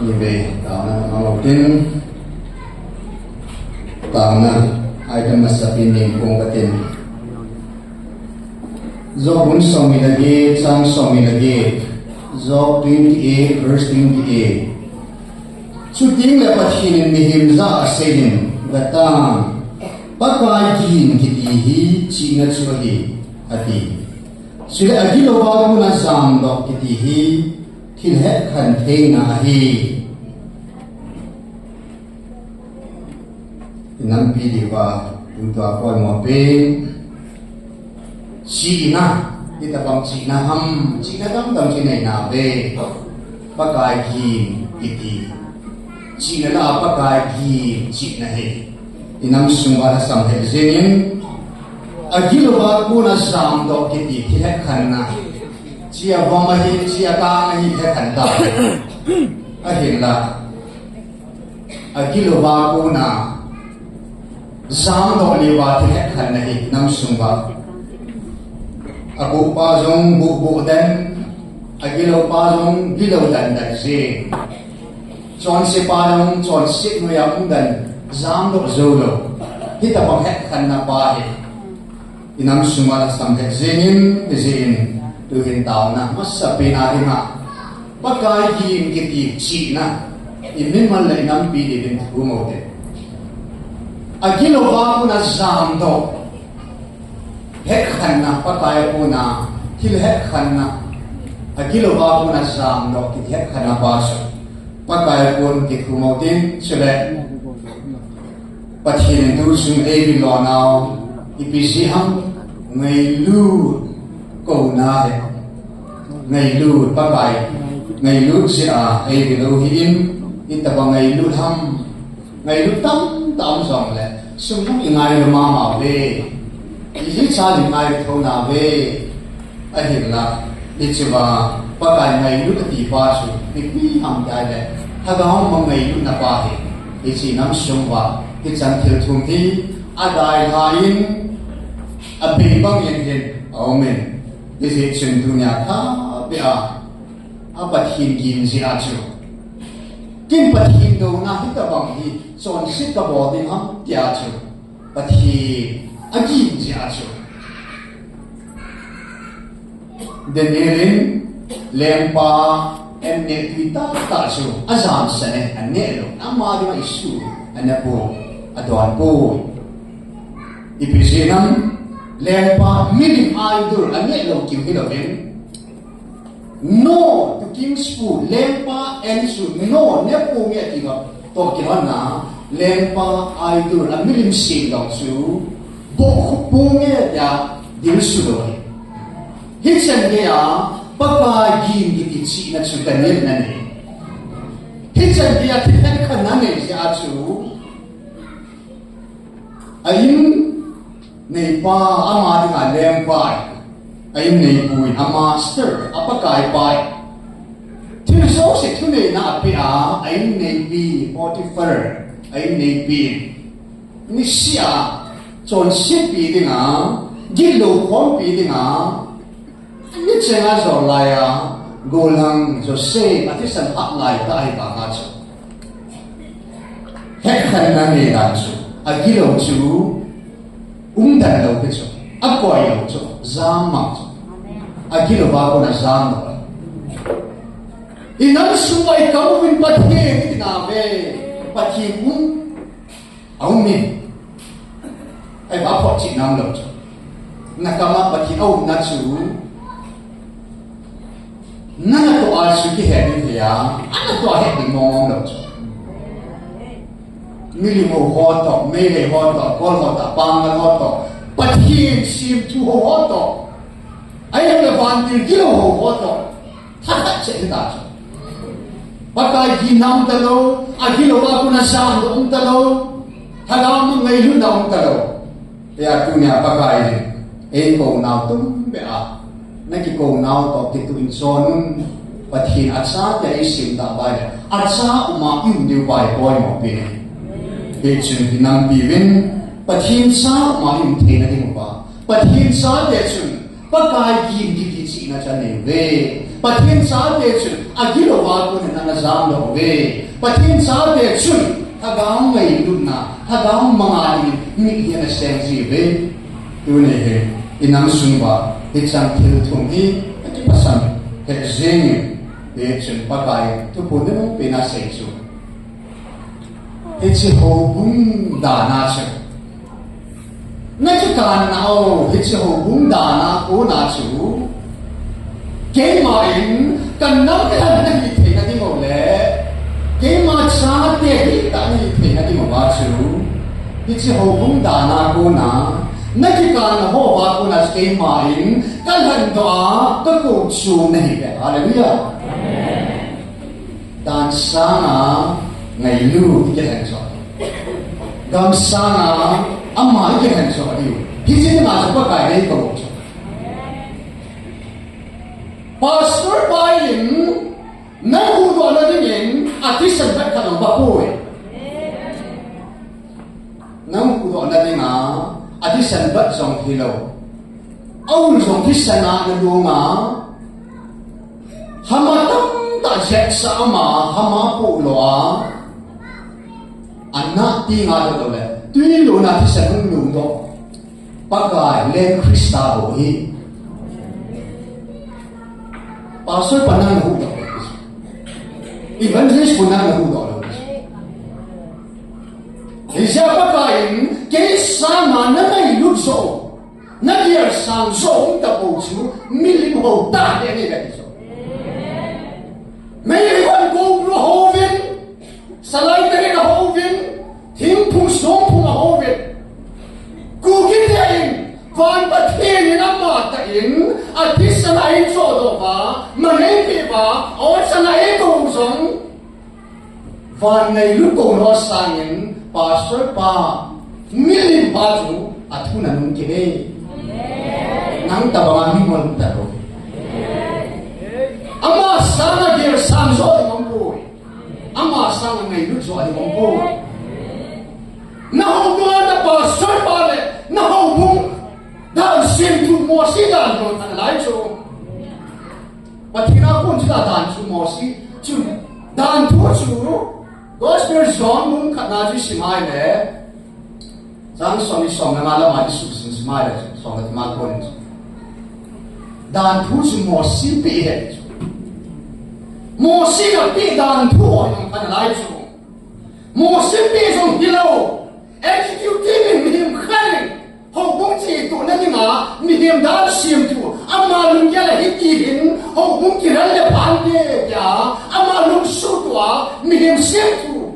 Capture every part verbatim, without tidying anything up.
Ni ve, taona na mang lo tin. Taona, ai ta masa pin ning kong ka tin. Job bung som ni le get, chang som ni le get. Job twenty-eight, verse twenty-eight. Chuting le Pathen in mihem jah a aseiyin, Gatan, Pakai gin kiti hi chihna chu ahi, ati. Chule agilouva kona jamdoh kiti hi thil hetkhen theina ahi. Inampi diuva, tutua poimo pen. Chihna, itobang chihna ham, chihna tamtah chihna inave. Pakai gin kiti. Chihna lah a Pakai gin chihna hi. Inam sunguva lhasam lheh jengin. Agilouva kona jamdoh kiti thil hetkhenna. Chia vom ahi, chia kang ahi, hetkhen ta. Ahinla. Agilouva kona jamdoh leuva thil hetkhenna hi inam sunguva. Abuhpa jong buhbuh den, agiloupa jong gilou den den jeng. Chonsepa jong chonset noiya um den, jamdoh joulou. Hitobang hetkhenna pa hi. Inam sunguva lhasam lheh jengin, hijeh in, tuhin taona, masa pena dinga. Pakai gin kiti chihna, imimal le inampi diuvin thumo te. Agilouva kona jamdoh, hetkhenna, Pakai kona, thil hetkhenna, agilouva kona jamdoh, kiti hetkhenna pa chu. Pakai kon kithumo tin, chule. Pathen in tuchung eivil lonau, ipi jeh ham ngailut kouna hi. Ngailut Pakai, ngailut jeh a eivil u hi in, itobang ngailut ham, ngailut tamtah um jongle, sum ham ingailu mama uve. Ijeh cha ingailu thou nauve. Ahinla, hichea, Pakai ngailut ati pa chu, mipi ham tia le, Lhagao Theng ngailutna pa hi, hiche inam sunguva, hichan thil thum hi, adalhan, abei bangin hin, aumin. Hijeh chun tunia thapbeh a, a Pathen gin jeh a chu. Ken Pathen douna hitobang hi, chonset kabol ding ham tia chu. Pathen agin jeh a chu. Daniel in lengpa an neh tui tahtah chu ajamsan e, aneh lou. Ama dinga issue anei poi, adon poi. Ipi jeh ham lengpa milim idol aneh lou keu hilouvin. No to king's food, lengpa an chu no ne ponge ati va. Toh kilhonna, lengpa idol a milim semdoh chu, bohkhup ponge tia dilsu lou ahi. Hichan geiya, Pakai gin kiti chihna chu Daniel in anei. Hichan geiya thil hetkhenna anei jeh a chu, a in neipa, ama dinga lengpa, a in neipu in, a master, a pakaipa. Thil jouse thuneina apeh a, a in neipi, Potiphar, a in neipi. Niseh a, chonsetpi dinga, gitlou khompi dinga, Nichenga jol laiya, gollhang Joseph, athisan hat lai tah ahi vanga chu. Hetkhenna nei dan chu, agilou chu, umdan lou pi chu, akoi lou chu, jam mang chu. Agilou va kona jam lou. Inam sunga ikam uvin Pathen iti nauve, Pathen um. Aum in. Ahivang photchetna umlou chu. Nakama Pathen aumna chu. Nanatoh a chu kihe ding hia, anatoh a he ding mong umlou chu. Milim ho toh, Meitei ho toh, Kol ho toh, Pangal ho toh, Pathen semthu ho toh. Ahilouleh vantil gilou ho toh. Thakhat cheh hita chu. Pakai ginna um talou, agilou a kona jamdoh um talou. Lhagao Theng ngailutna um talou. Hia tunia Pakai in, eikou nau tumbeh a, nakikounau toh kituh in chon un, Pathen acha tia eisem tah uva ahile, acha uma i um diu pa hi poimo pi ne. Hichun hinampi uvin, Pathen cha uma i um theina diuva, Pathen chate chun, Pakai gin kiti chihna chu anei uve. Pathen chate chun agilou a kon in ana jamdoh uve. Pathen chate chun lhagao ngailutna, lhagao manga dingin mit hi ana seng ji uve. Tuni hi inam sung uva hicheng thil thum hi akipasam het jing in, hichun Pakai thuphon neipen a sei chu, hiche houbung dan a chu, na kikan nau hiche houbung dan a kona chu, keima in ka nam lhan nahi theina ding u le keima chate hitah nahi theina ding uva chu, hiche houbung dan a kona na kikan nau va kona chu keima in ka lhandoh a ka kouchom nahi uve. Hallelujah. Dan sanga ngailut ikilhen joh, gam sanga ama ikilhen joh diu. Hiche dinga chu Pakai in eikou chu, pastor pa in nang huhdoh na dingin athisan vet khat jong abol poi. Nang huhdoh na dinga athisan vet jong hilou, aul jong thisan a ana long a, hama tamtah jetsah a ama hama poh lou a, anah tinga lou le twi lona thisan hung longdoh Pakai leng Christa bou hi. Pastor pa nang nahuhdoh lou, evangelist pa nang nahuhdoh lou. Hijeh a Pakai in kei sanga na ngailut joh, na gelsang joh um tapou chu milim hou tah ding ahi, ati chu. Meihon gou lou houvin, salai tarik a houvin, thingphung songphung a houvin, Kuki te in van Pathen in amatah in athisan a eichohdoh uva, man eipeh uva, aolchan a eikou u jong, van ngailut kou lou sangin pastor pa milim pa chu athu nanung kit e. Nang tobanga mihon um talou. Ama sanga gelsang joh ding aumpoi. Ama sanga ngailut joh ding aumpoi. Na houbung a na pastor pa le na houbung dan semthu Mosi dan lou analai chu. Pathen a kon chu dan chu Mosi chu. Dan thu chu Gospel John bung khatna chu isim a ahile, chang som ni som le nga lama isuhsim sim a ahile, som le nga kon chu. Dan thu chu Mosi peh ahi chu. Mosi napeh dan thu ho jong analai chu. Mosi peh jong hilou, executive in mihem khat in houbung chingtona dinga mihem dan semthu, ama lunggel a hiti hin houbung kiral le phan te tia ama lungsuhtoh a mihem semthu,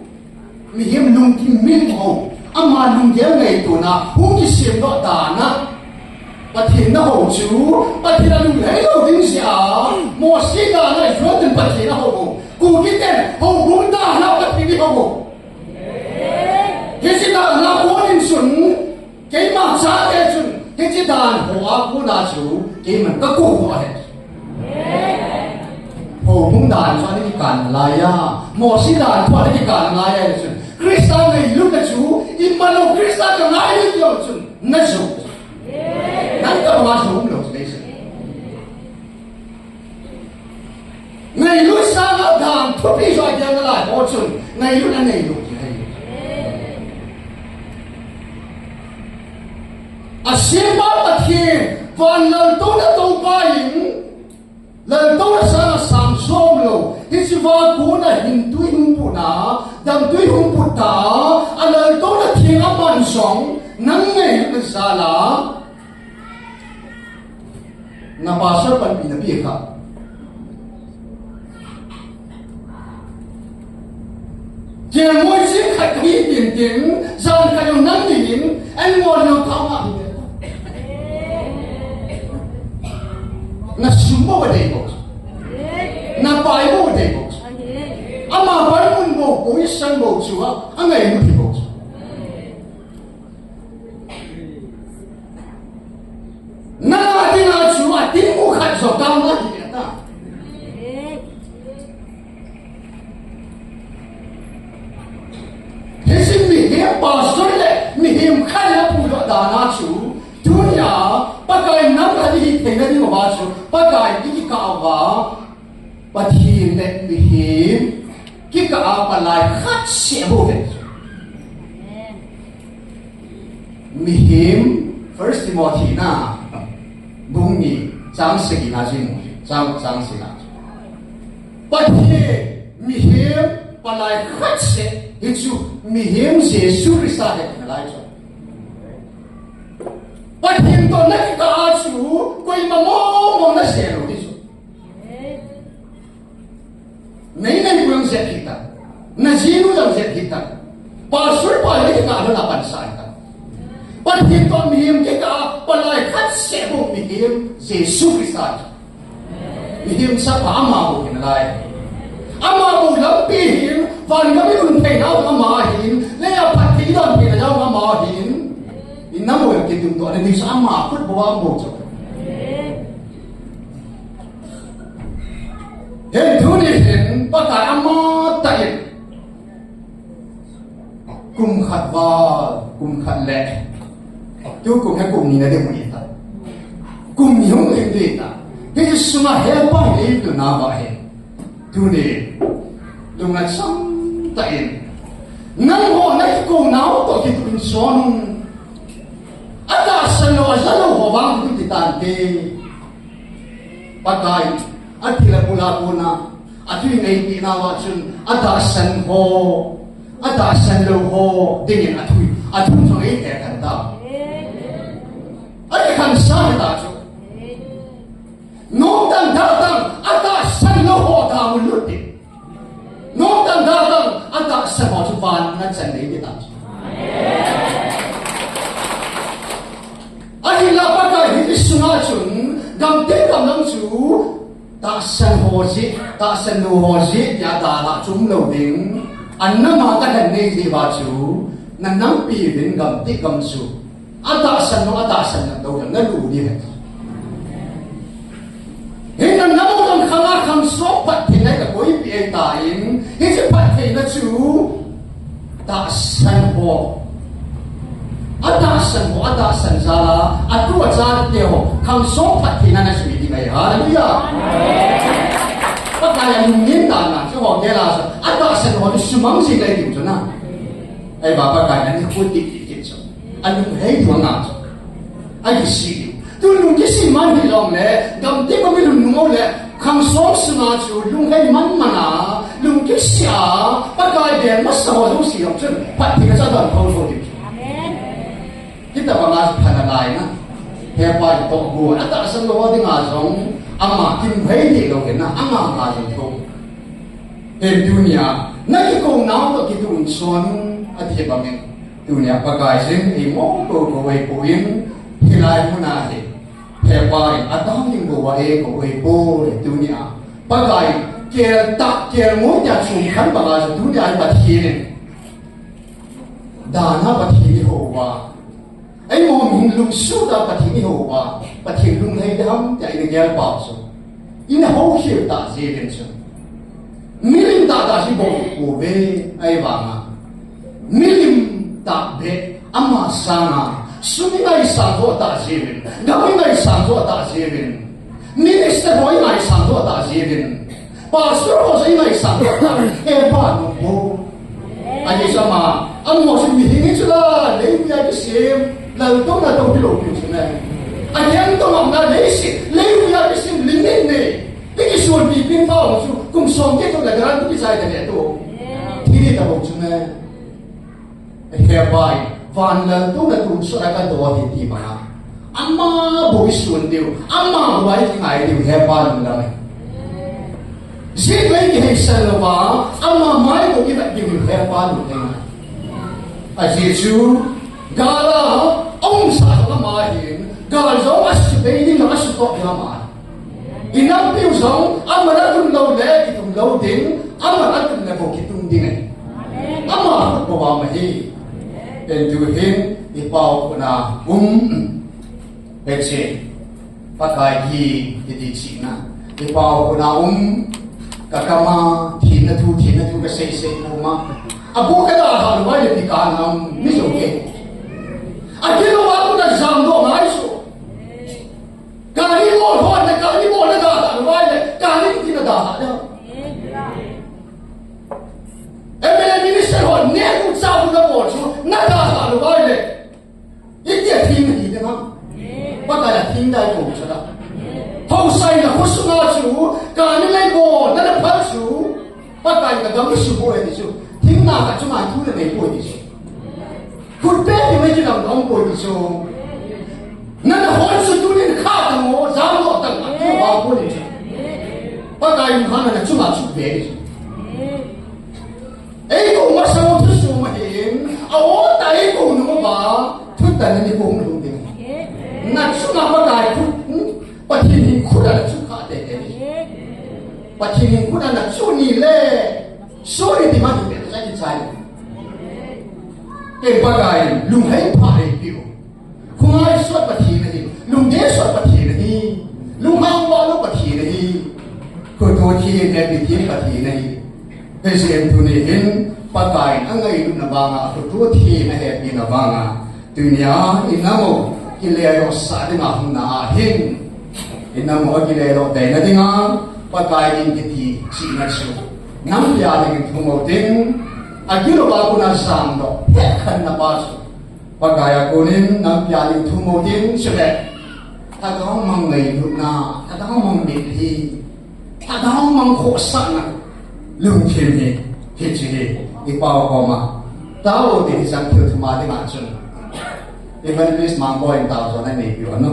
mihem lungthim milim ho, ama lunggel ngaitona hung kisemdoh dan a Pathen nahou chu, Pathen a lunglhai lou ding jeh a, Mosi dan a Israel ten Pathen ahou u. Kuki ten houbung dan a Pathen ihou u. Hiche dan a kon in chun, keima chate chun, hiche dan ho a kona chu keiman kakou doh ahi. Houbung dan chu ana kikan nalai a, Mosi dan chu ana kikan nalai a chun, Christa ngailutna chu iman lou, Christa kangailut lou chun, najou. Nang tobanga jou umlou chu lei se. Ngailut sanga dan thupi joh a gel nalai ho chun, ngailut aneilou ti ahi. Asempa Pathen, van laltouna toupa in, laltouna sanga sang jom lou, hiche va kona hintwi hung putna, damtwi hung put ta, alaltouna theng aman jong, nang ngailutna jal a, na pastor panpina pi kha. Kelngoi ching khat hi tin tin, jan khat jong nang dingin, an ngol jong thao ngah hi. Na sum bou adei bou. Na pai bou adei bou. Ama pai mun bou, position bou chu a, angailut hi bou chu. Nanga dinga chu athingmu khat jong tao nahi ta. Hiche mihem pastor le mihem khat in apuidoh dan a chu, tunia Pakai nam khat ihi theina diuva chu, Pakai in ikikah uva, Mihem kikah a palai khat seh bou ahi. Mihem, First Timothy na bung ni chang sagi na jin, chang, chang sagi na. Pathen mihem palai khat seh, hichu mihem Jesu Christa ahi nalai chu. Pathen toh na kikah a chu koima mong mong na seh lou ding chu. Nei nei pu jong seh kit ta. Na jinu jong seh kit ta. Pastor pa le kikah a na pansa ta. Pathen toh mihem kikah a palai khat seh bou mihem Jesu Christa. Mihem sapa ama bou ahi nalai. Ama bou lampi hin, van gam i lhun theina ama ahin, leiya phatthei i don theina jong ama ahin. Inam u kitum toh, ani sa ama khut bou a bou chu. Hin tuni hin, Pakai ama tah in. Kum khat val, kum khat le. Tu kum hi kum ni na ding u ahi ta. Kum ni hung ding u ahi ta. Hiche sunga hepa hi eipilna uva hi. Tuni, lungacham tah in. Nangho na kikou nau toh kituh in son. Atahsan lou, aja lou ho vang tu ti tante. Pakai, athil a bul a kona, athu eipeh nauva chun, atahsan ho, atahsan lou ho, dingin athu, athu jong eipeh kan ta. Akikhansa ta chu. Nomtah in dal tan, atahsan lou ho damul lut ding. Nomtah in dal tan, atahsan ho chu van a chan ding ti ta chu. Ahinla Pakai hiche sunga chun, gamteng gamlang chu, tahsan ho jeh, tahsan lou ho jeh, tia dalha chu um lou ding. Anama ka hen nei jeh uva chu, na nampi uvin gamteng gam chu. Atahsan lou, atahsan lou, tou jong na lu ding ahi. Hinla namo jong khang a khang song phattheina ka koipeh ahi tan, hiche phattheina chu tahsan ho. Atahsan ho, atahsan jal a, atu achate ho, khang song phattheina na sui ding ahi. Hallelujah. Pakai a lungnem dan a, chu ho gel a, atahsan ho, sumang jing ahi ding chu na. Ahivang Pakai in ahin khu titi kit chu. Alunghei diu anga chu. Akisih diu. Tu lungkisih man hi jongle, gamteng a mi lungnom le, khang song sunga chu lunghei man man a, lungkisih a, Pakai beng masa ho jouse jong chun, phattheina chu adon thotho diu. Amen. Hitabang a pha nalai na. Hepa in toh gu, atahsan lou ho dinga jong, ama kilunghei lou hina, ama nga jong tho. Hin tunia, na kikou nau toh kituh in son, ati bangin. Tunia Pakai jin, eimo kou kou eipoi, hilai muna hi. Hepa in, atang ding bou a eikou eipoi, tunia. Pakai, kel tah, kel ngoi tia chom khan banga jong, tunia hi Pathen in. Dana Pathen ihou uva. Eimo hung lungsuh ta Pathen ihou uva, Pathen lunghei ding ham tia ina gel pau chu. Ina houkhel ta jeh uvin chu. Milim tah tah hi bol pouve ahivanga. Milim tah beh ama sanga. Sum i ngaisang joh ta jeh uvin. Gam i ngaisang joh ta jeh uvin. Minister ho i ngaisang joh ta jeh uvin. Pastor ho i ngaisang joh ta. Hepa nom bou. Ahi chu ama, amaho chu mihem hi chu la, leivuiya kisem, laltouna tou hilou pi chu ne. Ahi, laltouna leiset, leivuiya kisem, linen ne. Ikisun pipen pau chu, kum som te tou la gran tu kisai ta ne tou. Thil hi tabou chu ne. Hepa in, van laltouna tonsot a kadoh ahi ti banga. Ama bou isun diu, ama bou a ikingai diu, Hepa lungdam e. Jingkah kiheisan louva, ama mai bou ivet diu, Hepa lungdam e. Ajeh chu, gal a, aumsa jong ama ahin, gal jong asubei ding jong asutoh ding ama ahi. Inampiu jong, aman alhun lou le, ilhun lou ding, aman alhun le bou kitung ding ahi. Ama khut bou a um ahi. Pen tuhin, ipao khut a um. Hiche, Pakai hi, kiti chihna. Ipao khut a um, kakam a, thina thu, thina thu, kasei sei puma. Abu kadalhah lou vai le ti kanam, mi jo ke. Akilou a kuna jam doh ngai chu. Kani bol hon le, kani bol le dalhah lou vai le, kani ti nadalhah le. Vai le. Itia theng nahi ding ham. Pakai a theng dai ko cha da. Thosai na khosunga chu, kani lei bo, nana phal chu. Pakai ka gam suboi ti chu. Theng na ka chunga thu le nei boi ti chu. Khut pe ti mai chu dam dam boi ti chu. Nana hon chu tunin kha ta mo, jam lo ta ma, ti wa boi ti chu. Pakai in hana na chunga chu be ti chu. Eikou masang u thusuh ma hin, a o ta eikou nung uva, thutan ni kou nung ding. Na chunga Pakai khut, hmm? Pathen hin khut a na chu kha tete ni. Pathen hin khut a na chu ni le, sorry ti ma ni te sa ki chai. Ke Pakai, lunghei pha hei piu. Khongai sot Pathen ahi, lungdei sot Pathen ahi, lunghang vah lou Pathen ahi, khutho theng hepi theng Pathen ahi. Hiche tuni hin, Pakai in angailutna vanga, khutho theng ahepina vanga, tunia, i nam u, kilelosah dinga hung na ahin, i nam u kilelo teina dinga, Pakai in kiti chihna chu, nampi a dingin thum u tin, agil uva kona jangdoh, hetkhenna pa chu, Pakai a konin nampi a ding thum u tin chule. Lhagao mang ngailutna, lhagao mang mitlhi, lhagao mang khohsahna, lungthim hi, hiche hi, i pao koma. Tao te hi jang thil thum a dinga chun. Evangelist Mangboi in tao jona nei piu anu.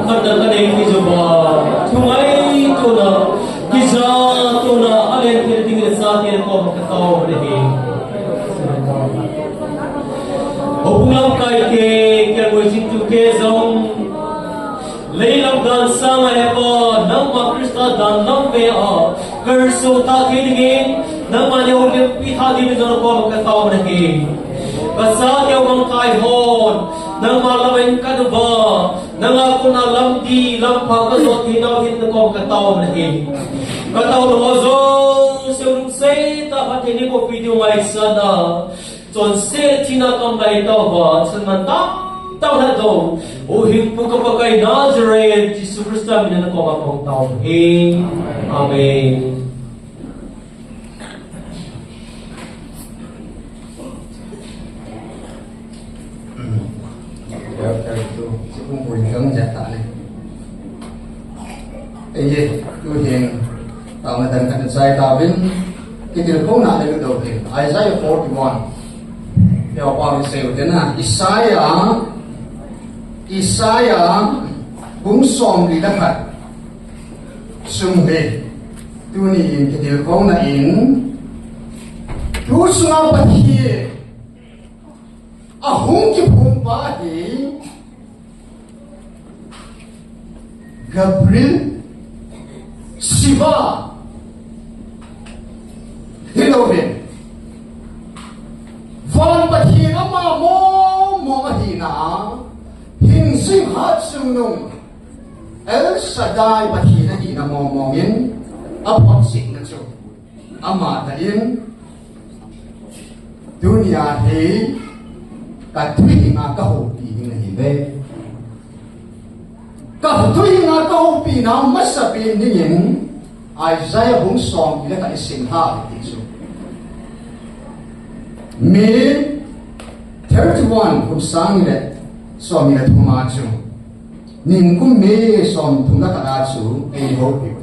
Khat na kanei kit uva, thungai tuna, kija tuna, alen thil ding le sa thil kom ka tao le hi. Houbung lamkai te, kelngoi jing tu te jong, leilam dan sanga hepa, nangma Christa dan lam ve a, ka ri so ta thei dingin, nangma neo limpi tha dingin jong kom ka tao le hi. Ka sa neo mang kai hon, nangma lam in ka du ba, nanga kona lamdi, lampha ka jot thei nau hin na kom ka tao na hi. Ka tao na ho jong, seu lung sei ta pha thei ni ko video ngai sa na. Chonse thina kam lai tao ba, chan man tam tao na do. O hing pu ka Pakai Nazareth, Jesu Christa min na kom ka tao hi. Amen. Ei, tu hin, tao na dan kan sai ta bin, kitilkhouna le do hin, Isaiah forty-one. Yo pa mi sei u te na, Isaiah, Isaiah, bung som li le khat. Sung hi, tuni in kitilkhouna in, tu sunga Pathen ahung kiphong pa hi, Gabriel, Siva, hilou vin. Van Pathen ama mong mong ahina, hing jing hat chungnung, El Shaddai Pathen ahina mong mong in, aphotchetna chu. Ama tah in, tunia hi, ka thuhing a ka houpi ding ahi ve. Ka thuhing a ka houpi nau masapen dingin, Isaiah bung som li le khat i sim ha ti chu. May thirty-one, kum sang ni le som ni le thum a chu. Nikum May som thum le khat a chu ei houpi.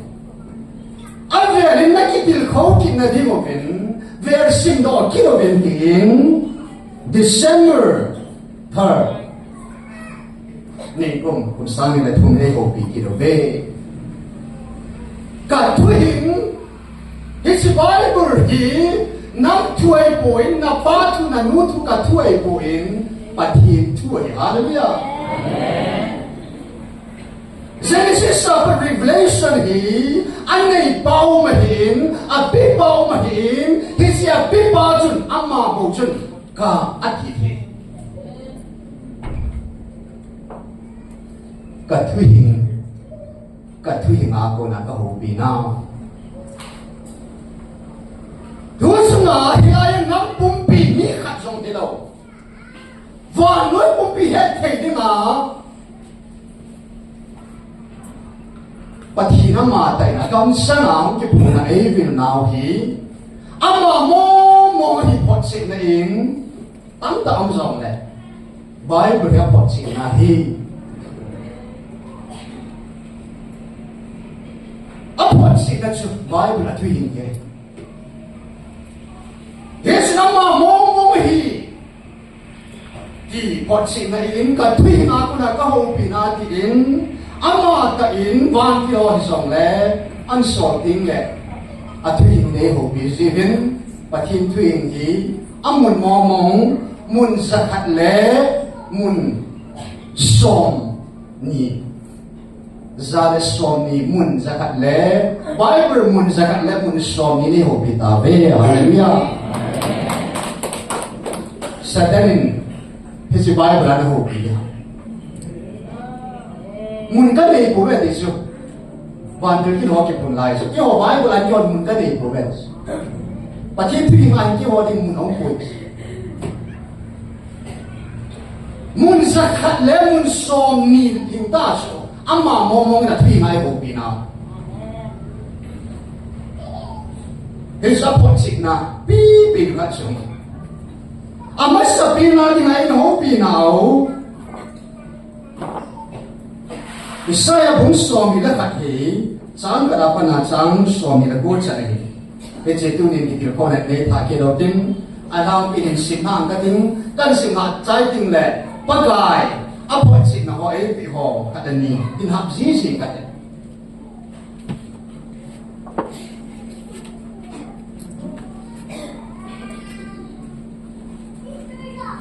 Avel in na kitilkhou kit na ding uvin, vel sim doh kit uvin tin, December third. Nikum, kum sang ni le thum ei houpi kit uve. Ka thuhing, hiche Bible hi, nang thu ahipoi, na pa thu, na nu thu ka thu ahipoi, Pathen thu ahi. Hallelujah. Genesis a pat Revelation hi, anei pa um ahin, ape pa um ahin, hiche ape pa chun, ama bou chun, ka ati hi. Ka thuhing, ka thuhing a kona ka houpi nau. Tu sunga hilai a nang pumpi mi khat jong hilou. Vannoi pumpi hetthei dinga, Pathen ama tah in akamsanga hung kiphong a eivil nau hi, ama mong mong hi photchetna in, tamtah um jongle, Bible hi aphotchetna ahi. Aphotchetna chu Bible a thuhing ahi. Hichun ama mong mong ahi. Ti photchetna in ka thuhing a kona ka houpi nau tin, ama tah in vantil ho hijongle, an sol ding le, athuhing in ei houpi jiuvin, Pathen thuhing hi, amun mong mong, mun jakhat le, mun som ni. Ja le som ni mun jakhat le, Bible mun jakhat le mun som ni nei houpi tauve. Hallelujah. Satan in hiche Bible ana houpi a. Mun kanei pouve ti chu. Vantil kit ho kiphong lai chu. Keiho Bible a kihot mun kanei pouve. Pathen thu hi ngai kihot ding mun ahung poi. Mun jakhat le mun som ni hing ta chu. Ama mong mong in athuhing a eihoupi nau. Hiche aphotchetna, pipen khat chu. Amasapen a dinga eihoupi nau. Isaiah bung som ni le khat hi, chang khat a pat a chang som ni le ko chan ahi. Hiche tunin kitilkhouna nei tha kit lou tin, alhangpi in sim hang kating, kahin sim hang chai ting le, Pakai, Aphotchetna ho, eipeh ho, khat ani, tin hap jiji khat.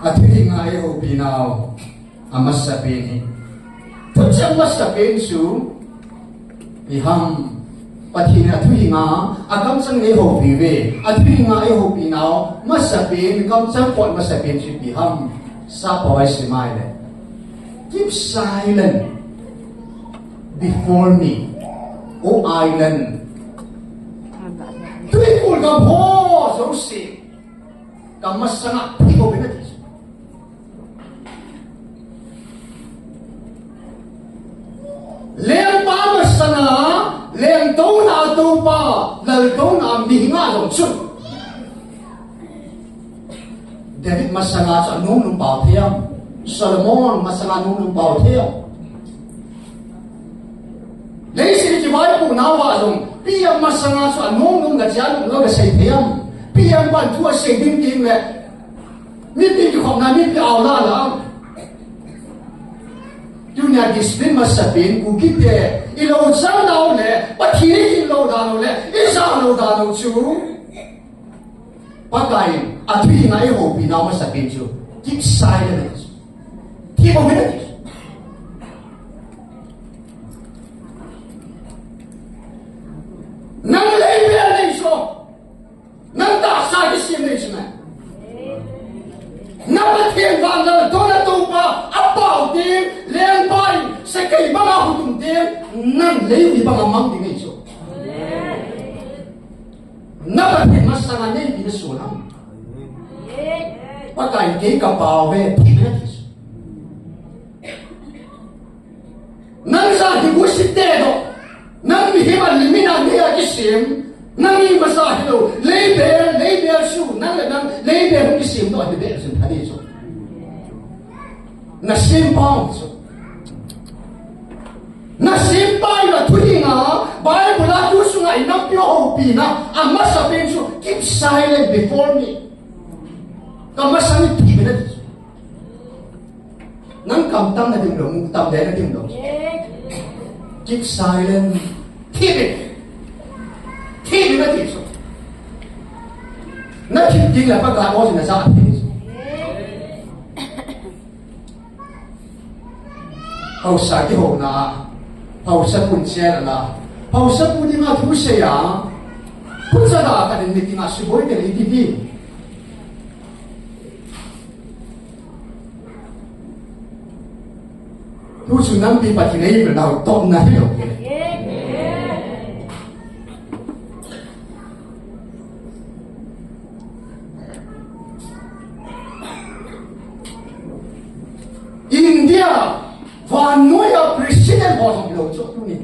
Athuhing a eihoupinau, amasapen hi. Thucheng masapen chu, ipi ham, Pathen in athuhing a, akamchang in eihoupi uve, athuhing a eihoupinau, masapen, kamchang pot masapen chu ipi ham, sappao a isim a ahile. Keep silent before me, O island. Twikul gam ho jouse, kamasanga thip uvin ati. Lengpa masanga, lengtouna toupa, laltouna mihing a jong chun. David masanga chu anungnung pao thei am? Solomon masanga nungnung pao thei am? Leiset kivaipoh nauva jong P M masanga chu anungnung gache a nungnung gasei thei am? P M pan thu asei ding ding le mipi kikhopna mipi aola la. Tunia discipline masapen Kukite, ilou chang nau le, Pathen in ilou dan u le, ijah lou dan u chu. Pakai in athuhing a eihoupinau masapen chu, keep silent. Thip uvin ati. Nang leibel nei chu. Nang tahsa kisem nei chu na. Na Pathen vang laltouna toupa, apao ding, lengpa in, sakei banga hutum ding, nang leipi banga mang ding nei chu. Na Pathen masanga neipi nasun ham? Pakai in kei kapao ve, thip uvin ati. Nang jat hi busi te doh. Nang mihem a limit a nei a kisem. Nang ima jat hilou. Leibel, leibel chu. Nang le nang leibel hung kisem doh hi bel chun thadi chu. Nasempau chu. Nasempa in athuhing a, Bible a tu sunga inampi u houpina, amasapen chu, keep silent before me. Kamasang in thip uvin ati chu. Nang kamtam na ding lou, mu tam de na ding lou. Keep silent. Thip uvin. Thip uvin ati chu. Nathip ding le Pakai o jin najah thei chu. Haosa kihouna, haosa pun chena la, haosa pu dinga thusei a, pu chada khat in meeting a suboi te le iti hi. Tu chu nampi Pathen in eipeh nau topna hilou. India vannoi a president ho jong hilou chu tuni.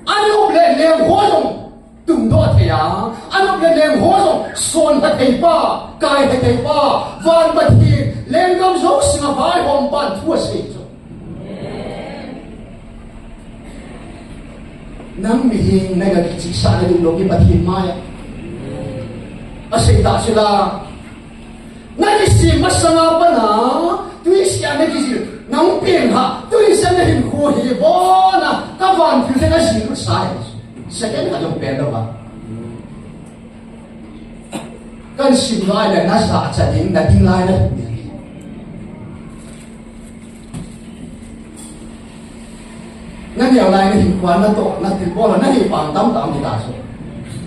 Anop le leng ho jong tungdoh thei a, anop le leng ho jong sonlha thei pa, kailha thei pa, van Pathen, lenggam jouse a vaihom pan thu asei chu. Nang mihem nanga kichihsah na ding lou hi Pathen mai a. Asei ta chu la. Na kisem masanga pat a, tuisea na kijil, nahung peng ha, tuisea nahinkho hi, bona, kavan thil te najil lut sa hi. Second khat jong pen lou va. Kahin sim lai le najachat ding, nading lai na. Naneo lai nahinkho a natoh, natilbol a nahi pan tamtah um hita chu.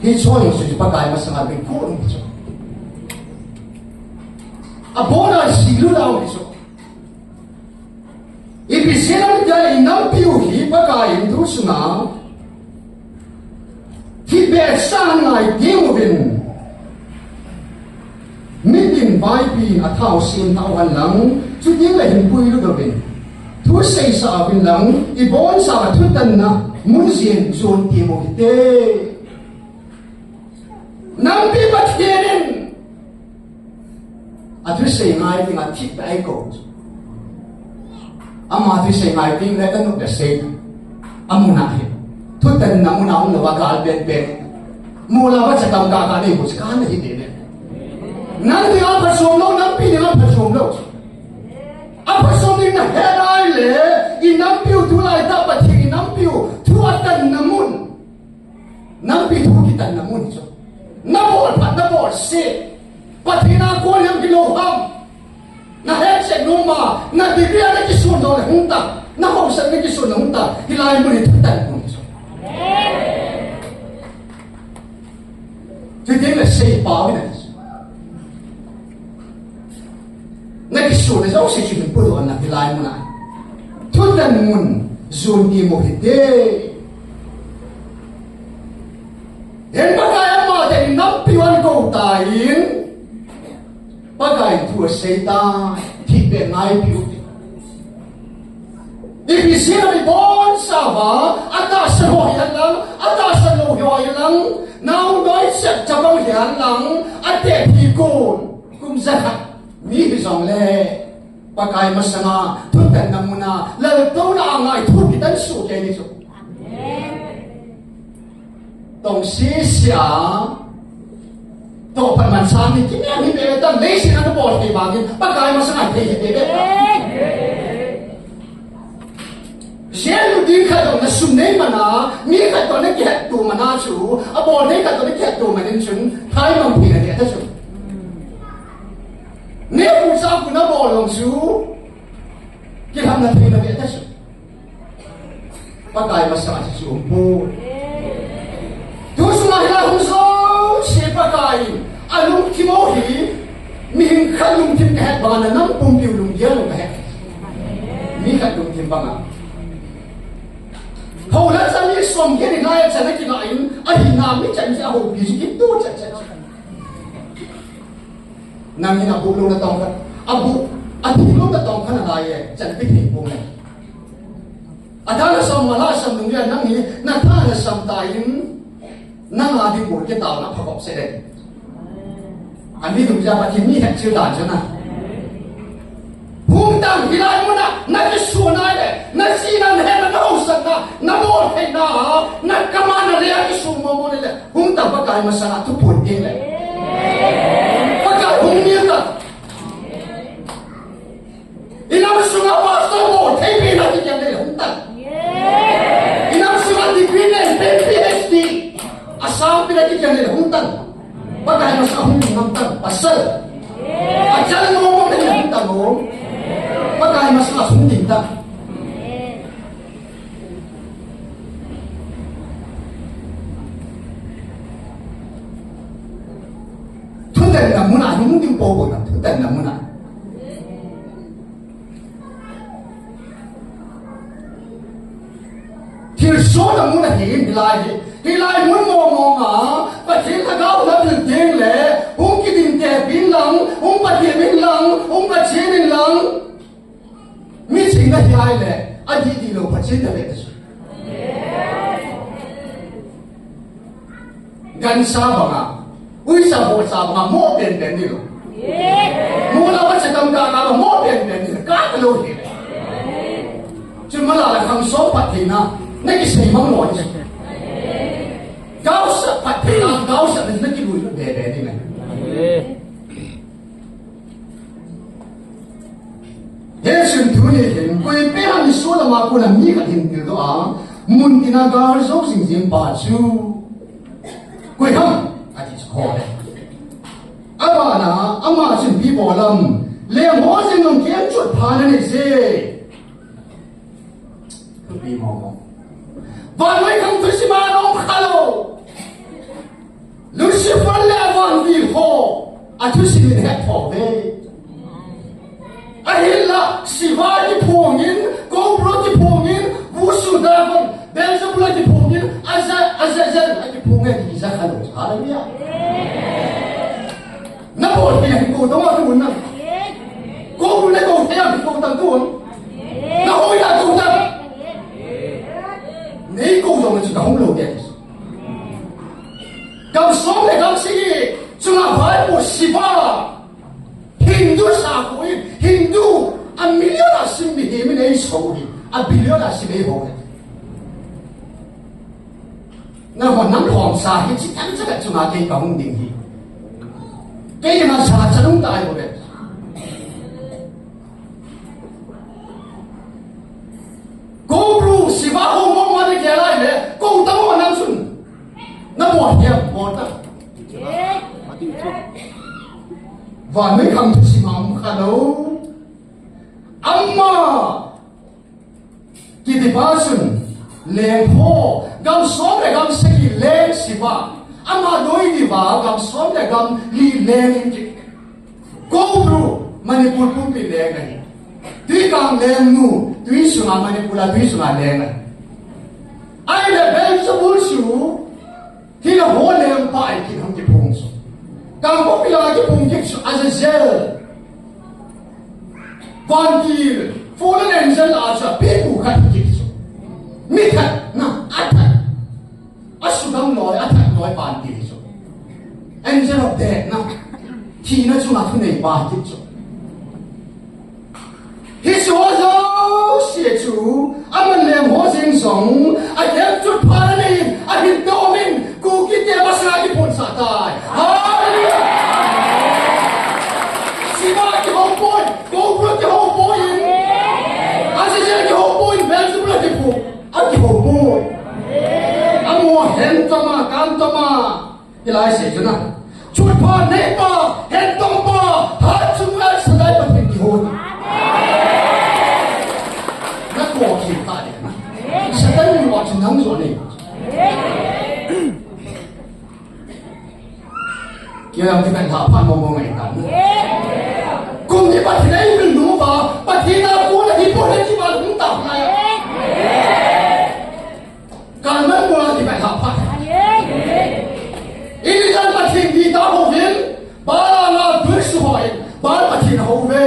Hicho jong chu Pakai masanga bengkhoh um hi chu. Abona silu lau hi chu. Ipi jeh ham itile inampiu hi Pakai in tu sunga. Thipbeh chan ngai ding uvin. Mitin vaipi in athao sem thao hen lang, chuteng le hin puilut uvin. Thu seisah uvin lang, ibonchauva thutanna mun jeng jon temo hite. Nampi Pathen in athusei ngai dinga thipbeh eikou. Ama thusei ngai ding le kanop le sei. Amun a hi. Thutanna mun a um louva gal penpen. Mol a va chakam kaka nei bu chaka na hi ding le. Nang dinga phatchom lou, nampi dinga phatchom lou. Aphatchom ding nahet nai le, i nampiu tulai tah Pathen i nampiu thu atanna mun. Nampi thu kitanna mun chu. Nabol phat, nabol sih. Pathen a kon ham hilou ham. Nahet chet nom a, na degree a nakisun lou le hung tan. Nahaosat nakisun le hung tan. Hilai mun hi thutan mun chu. Chuteng le seipau in ati. Nakisun le jouse chu hin pudoh na hilai mun a. Thutan mun jon ti mo hite. Hin Pakai ama te nampi wan ko ta in. Pakai thu asei ta, thipbeh ngaipiu te. Ipi jeh a ibonchauva, atahsan ho hihen lang, atahsan lou ho hihen lang, naonoi chet chabang hihen lang, atep hi kon, kum jakhat, mi hijongle, Pakai masanga, thutanna muna, laltouna a ngai thu kitan soh kei ding chu. Tong sisi a. Toh phat man sang ni kinem hi bebe ta, leiset a nabol thei vangin, Pakai masanga thei hi bebe ta. Jen lu ding khat toh nasum nei mana, mi khat toh nakihetto mana chu, abol thei khat toh nakihetto manin chun, thai mang thei na dia ta chu. Nepu cha pu nabol long chu, kilhamna thei na dia ta chu. Pakai masanga chu um poi. Tu sunga hilai hung jouse Pakai in alungthim u hi, mihing khat lungthim kahet banga nang pumpiu lunggel u kahet. Mi khat lungthim banga. Houla chan mi som khat in ngai chan a kingai in, ahina mi chan chu ahoupi chu kitu chat chat. Nang hin abu lou na tong khat, abu, athi lou na tong khat nalai e, chan pi thei pong e. Atha nasam, ala sam nung ya nang hi, natha nasam ta in, nang a ding bol kei tao na phakop se le. Ani dung ja Pathen mi het chil dan chu na. Hung tan hilai muna, nakisun nai le, najina, nahetna, nahaosatna, nabol theina, nakama, nalei a kisun mo mo le le. Hung tan Pakai masanga thuphon ding le. Pakai hung nil tan. Inam sunga pastor bol thei pi na kichen le hung tan. Inam sunga degree nei pen PhD. Asang pi na kichen le hung tan. Pakai masanga hung ding ngam tan. Pasal. Achal mo mo le hung tan mo. Pakai masanga hung ding tan. Thutanna muna, hung ding po po na, thutanna muna. Thilsohna muna hi, hilai hi. Hilai mun mo mo ma, Pathen Lhagao la bil ding le, hung kiding te bin lang, hung Pathen in lang, hung Pathen in lang. Mi ching na hi ai le, adih dih lou Pathen na ve ta chu. Gancha banga, uicha bohcha banga, mo pen pen ni lou. Mo la ba cha kam ka ka ba mo pen pen ni ka ka lou hi. Chu ma la la kham so phat thei na, na kisei mang lou chu. Gaosa phat thei na, gaosa na kilui lou be be ni na. Hichun tuni hin, koipen ham Israel lama kona mi khat hin tildoh a, mun tina gal jou jing jing pa chu. Koi ham, ati chu ho le. Abana, ama chun ipi bol ham, leng ho jing nung kem chot pha nanei je. Thupi mo mo. Vannoi khang thusim a nong kha lou. Lucifer le avan vil ho. Athusim in het tho ve. Ahinla, Shiva kiphongin, Cobra kiphongin, Vusu Dagon, Beelzebul kiphongin, Aza-, Azazel kiphongin, kija kha lou. Hallelujah. Nabol thei a hin kou tang a tun na. Kou le kou thei a hin kou tang tun. Nahoi a kou tang. Nei kou tang chu kahung lou de. Gam som le gam sagi chunga Bible Shiva. Hindu sakho in, Hindu a million a sim mihem in eiso hi, a billion a sim eiho hi. Nangho nam lhomsa hi, chi tam cha ka chunga kei kahung ding hi. Keima sa chanung tai bo be. Ko bru siva ho mo ma ne ke lai le, ko ta mo nam sun. Na mo he mo ta. Vannoi khang thu simam kha lo. Ama kiti pa chun, leng ho, gam som le gam sagi leng siva. Ama doi diva, gam som le gam li leng in ki. Ko bru, Manipur pumpi leng ahi. Tuikang leng nu, tui sunga Manipur a, tui sunga leng ahi. Ai le Beelzebul su, Hila ho leng pa ai kit ham kiphong su. Kangpokpi langa kiphong kit su, Azazel. Vantil, fallen angel a chu, pipu khat kit su. Mi that, na, a that. A sudam noi, a that noi vantil su. Angel of death, na. Thina chunga thunei pa kit su. Hiche ho jouse chu, aman leng ho jeng jong, a kem chut pha na nei, ahin dom in, Kuki te masanga kiphonsah tai. Hallelujah! Siva kihou poi, Cobra kihou poi in, Azazel kihou poi in, Beelzebul kihou, akihou poi. Amo hen toma, kan toma. Hilai se chu na. Chut pha nei pa, hen tong pa, ha chung a Sadai Pathen kihou. Na ko ki ta de na. Satan ni wa chu nang jo nei. Kei lam ti kan ha pha mo mo ngai ta na. Kum ni Pathen ai min nu pa, Pathen a ko na hi po na ki ba lung ta na. Kalman mula ti pai hah phat. Elijah Pathen dih ta houvin, Baal a nga tui suhoi, Baal Pathen houve.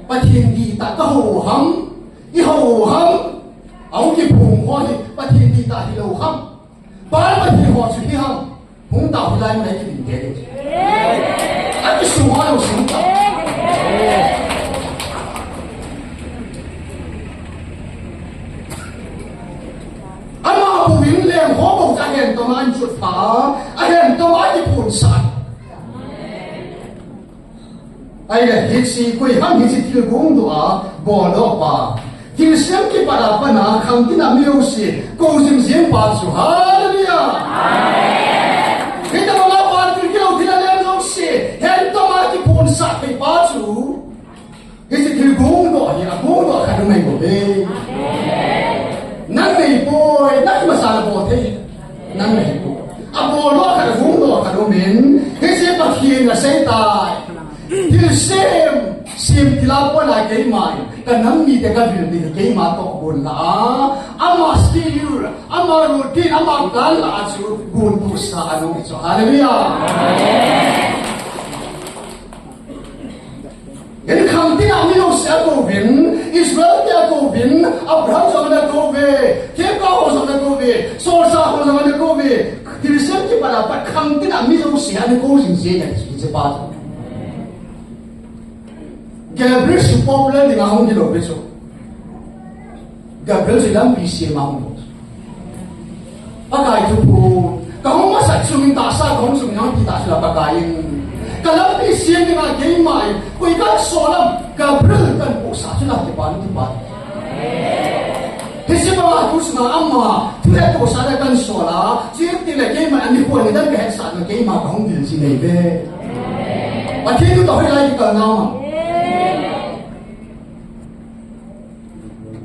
Pathen dih ta ka hou ham, i hou ham, ahung kiphong ho hi, Pathen dih ta hilou ham. Baal Pathen ho chu hi ham. Hung tau hilai mun a i kiding kei ding. A kisung ho jong sung tau. Ama buvin leng ho bou chu ahen toma ahin chut pha, ahen toma akiphonsah. Ahile hiche koi ham hiche thil gongdoh a boldoh pa. Thilsem kipat a pat a khangtin a mi jouse kou jing jing pa chu. Hallelujah. Amen. Hitabang a vantil kilou thil a leng jouse, hen toma kiphonsah thei pa chu. Hiche thil gongdoh hi a gongdoh khat um ahi bou ve. Nang nei poi, nang masa na bol thei. Nang nei poi. A bol lo khat, a gong lo khat um in, hiche Pathen in asei tai. Thil sem, sem til a pat a keima in, ka nam mite ka vil mite keima toh gon la a. Ama schedule, ama routine, ama plan la a chu gon tu sa a nung chu. Hallelujah. Hin khangtin a mi jouse akouvin, Israel te akouvin, Abraham jong ana kouve, themgao ho jong ana kouve, solchah ho jong ana kouve, thilsem kipat a pat khangtin a mi jouse ana kou jing jing ahi chu hiche pa chu. Gabriel chu popular dinga hung hilou pi chu. Gabriel chu lampi sem a hung. Pakai thuphon, ka hung masat sungin tahsa ka hung sungin hung ti tahsa la Pakai in. Ka lampi sem dinga keima in, koi kan sol ham, Gabriel kan pohsah chu la kipan kipan. Hiche banga tu sunga ama, thu he tohsa le kan sol a, chutile keima in ani koi ni dan ka hetsah na keima ka hung dil ji nei ve. Pathen thu toh hilai kikal nau ma.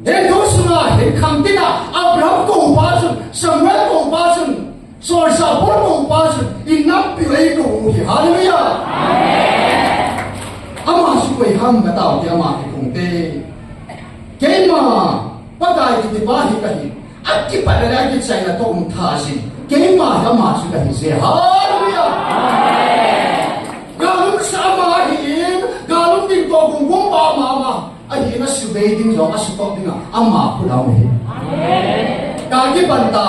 Hin thu sunga, hin khangtin a, Abraham kou pa chun, Samuel kou pa chun, solchah Paul kou pa chun, i nampiu eikou u hi, hallelujah. Amen. Ama chu koi ham katao te ama kiphong te. Keima, Pakai kiti pa hi kahi. Akipat le akichaina toh um tha jing. Keima hi ama chu kahi je. Hallelujah. Amen. Galum sa ama ahin, galum ding toh gong gong pa ama ama. Ahin asubei ding jong, asutop ding a, ama khut a um ahi. Amen. Ka kipan ta.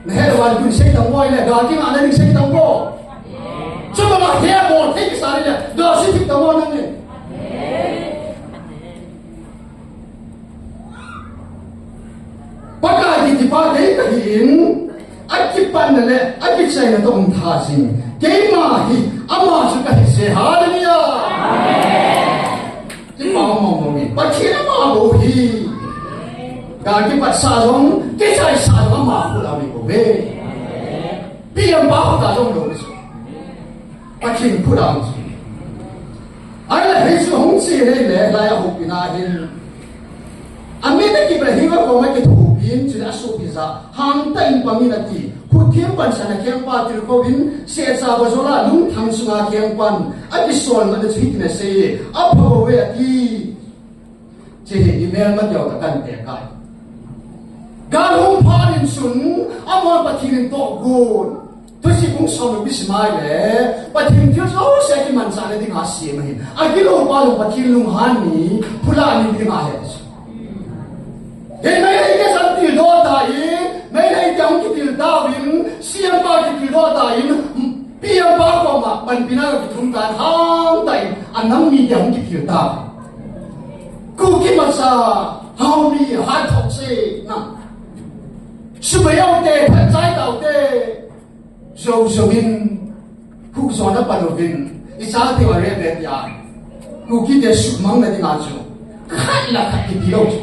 Na he lo wan kun sei tang boi le, ga kinga na ding sei tang boi. Chuma la he bol thei kisa le, ga si thip tang boi nang le. Pakai kiti pa kei kahi in, akipatna le akichaina toh um tha jing. Keima hi, ama chu kahi jeh, hallelujah. Amen. Kipah mong mong in, Pathen ama bou hi. Ka kipat sa jong, kichai sa jong ama khu la mi bou ve. Pi am pa khu ta jong lou ni chu. Pathen khu la mi chu. Ai la hi chu hung chi le le, lai a hung pi na hin. Amin a kibra hi va ko ma ki thu pin chu a su pi za. Hang ta in pangin ati. Khu thim pan sa na keng pa til ko vin, se sa ba zo la lung thang sunga keng pan. A ki sol ma na chu hi na se. A pha ve ati. Che he email ma teo ta kan te kai. Ga lung pha din sun, a mon Pathen in to gun. Tu si kung som bi si mai le, Pathen thil jouse kimanchah le ding a siam ahin. A kilou pa lou Pathen lunghan ni, phula ni ding a he. He mai le ke san til do ta in, mai le ke hung kitil ta in, siam pa kitil do ta in, piang pa ko ma, panpina kithum ta hang ta in, a nam mi ke hung kitil ta. Kuki masa, hao mi, ha thok se, na. Subayao te, phat chai tau te. Zo zo in, khu zo na pan uvin, i sa ti wa re be ya. Kuki te sumang na ding a chu. Khat la khat kiti lou chu.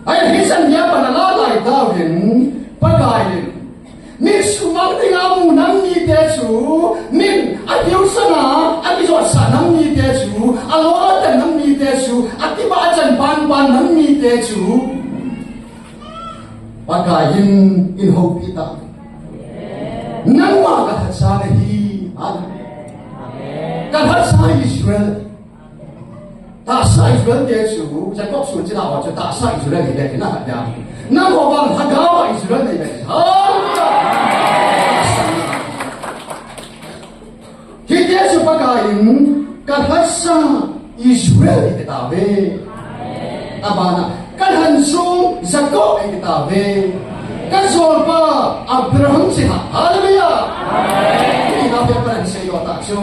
Ai, hi san ya pan a la lai ta uvin, Pakai in. Min sumang ding a mu nam mi te chu, min a kiu sana, a ki zo sa nam mi te chu, a lo a ta nam mi te chu, a ki ba chan pan pan nam mi te chu. Pakai in, in houpi ta. Nangma ka that sa na hi. Amen. Ka that sa Israel. Tahsa Israel te chu, Jacob sun china ho chu tahsa Israel hi le kina ha ya. Nangho bang Hagau a Israel nei le. Hallelujah. Hiti a chu Pakai in, ka that sa Israel hi ta ve. Abana, ka lhansong Jacob hi ta ve. Ka jolpa Abraham si ha. Hallelujah. Hiti na pe pa sei yo ta chu.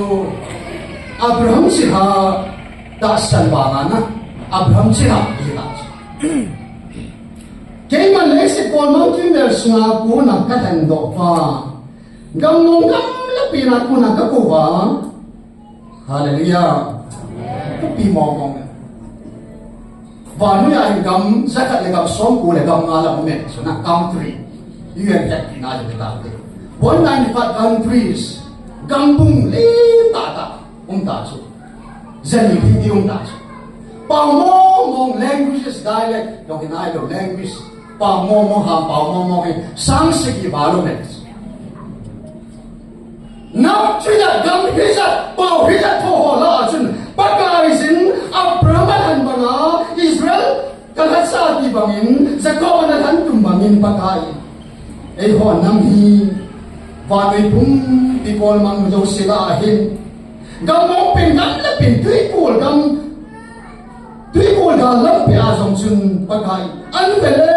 Abraham si ha, tahsan banga na. Abraham si ha, hi ta chu. Keiman leiset kolmang kimvel sunga kona ka lhendoh pa. Gam mong gamla pen a kona ka kou va. Hallelujah. Thupi mong mong. Vannoi a hin gam jakhat le gam somko le gam nga la um e, so na country. U N het pi na le ta te. One ninety-five countries. Gam bung le ta ta. Um ta chu. Jani Hindi um ta chu. Pao mong mong languages dialect, dong in ai lo language. Pao mong mong ha, pao mong mong hi, sang sagi ba lo me. Nam chu ya gam hi ya, pao hi ya tho ho la chun. Pakai in Abraham a lhan banga, Israel, ka lhat sa ti bangin, Jacob a na lhan tum bangin Pakai. Eiho nam hi, vannoi pumpi kolmang jouse lah a hin. Gam mong pen gam le pen tuikol gam. Tuikol gam lampi a jong chun Pakai. An ve le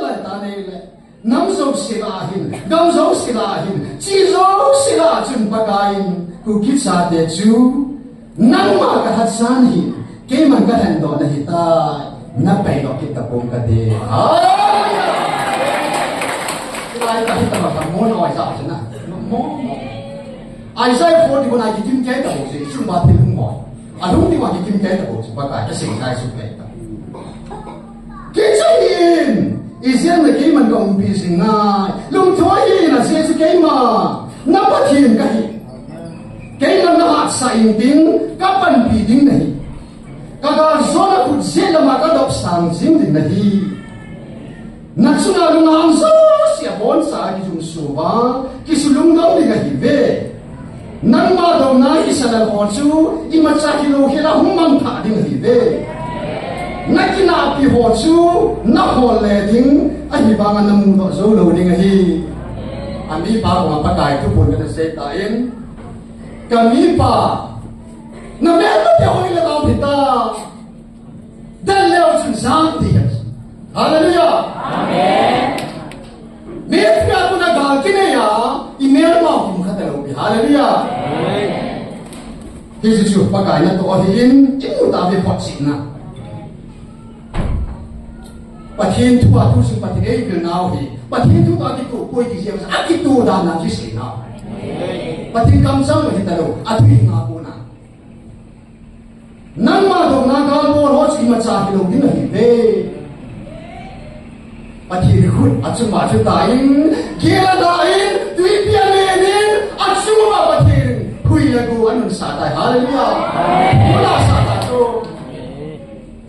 lai ta nei le. Nam jouse lah a hin. Gam jouse lah a hin. Chi jouse lah a chun Pakai in. Kuki chate chu. Nangma ka lhat sa na hi, keiman ka lhendoh na hi tai, na pei doh kit ta pong ka te. Hallelujah! Lai ta hi ta ma ta mo no ai sa sa na. Mo, mo. Isaiah forty-one a kikim kei ta bo si, sum ba thil mo. A lung ti wa kikim kei ta bo si, Pakai ka sing kai su kei ta. Kichai in, Israel na keiman ka umpi jing nai. Lungthoi in a se chu keima, na Pathen ka hi. Keiman na hatsah in ding, ka panpi ding na hi. Ka gal jona khut jet lama ka dop sang jing ding na hi. Na chunga lunghang jouse a boncha kijum suva, kisulungdong ding ahi ve. Nangma douna kisalal ho chu, imacha hilou hela hung mangthah ding ahi ve. Na kinahpi ho chu, na hol le ding, ahivanga na mudoh jou lou ding ahi. Amipa koma Pakai thuphon kana sei tan. Ka mipa, na melmate hoi le tao hita. Dan leo chun jam ti. Hallelujah. Amen. Mithra kona gal kinei a, i melma kum khat a lou pi. Hallelujah. Amen. Hichu chu Pakai natoh ahin, i mu ta ve phot chihna. Pathen thu a thu sung Pathen ei vil nau hi. Pathen thu a kituh poi ti jeng sa, a kituh dan a kisei nau. Pathen kamchang hi ta lou, a thu hi nga ko na. Nangma dongna gal bol ho chu imacha hilou ding ahi ve. Pathen khut achunga chu tai in, gel a dai in, tuipi a len in, achunga Pathen hui le gu anun sa tai. Hallelujah. Mula sa ta chu.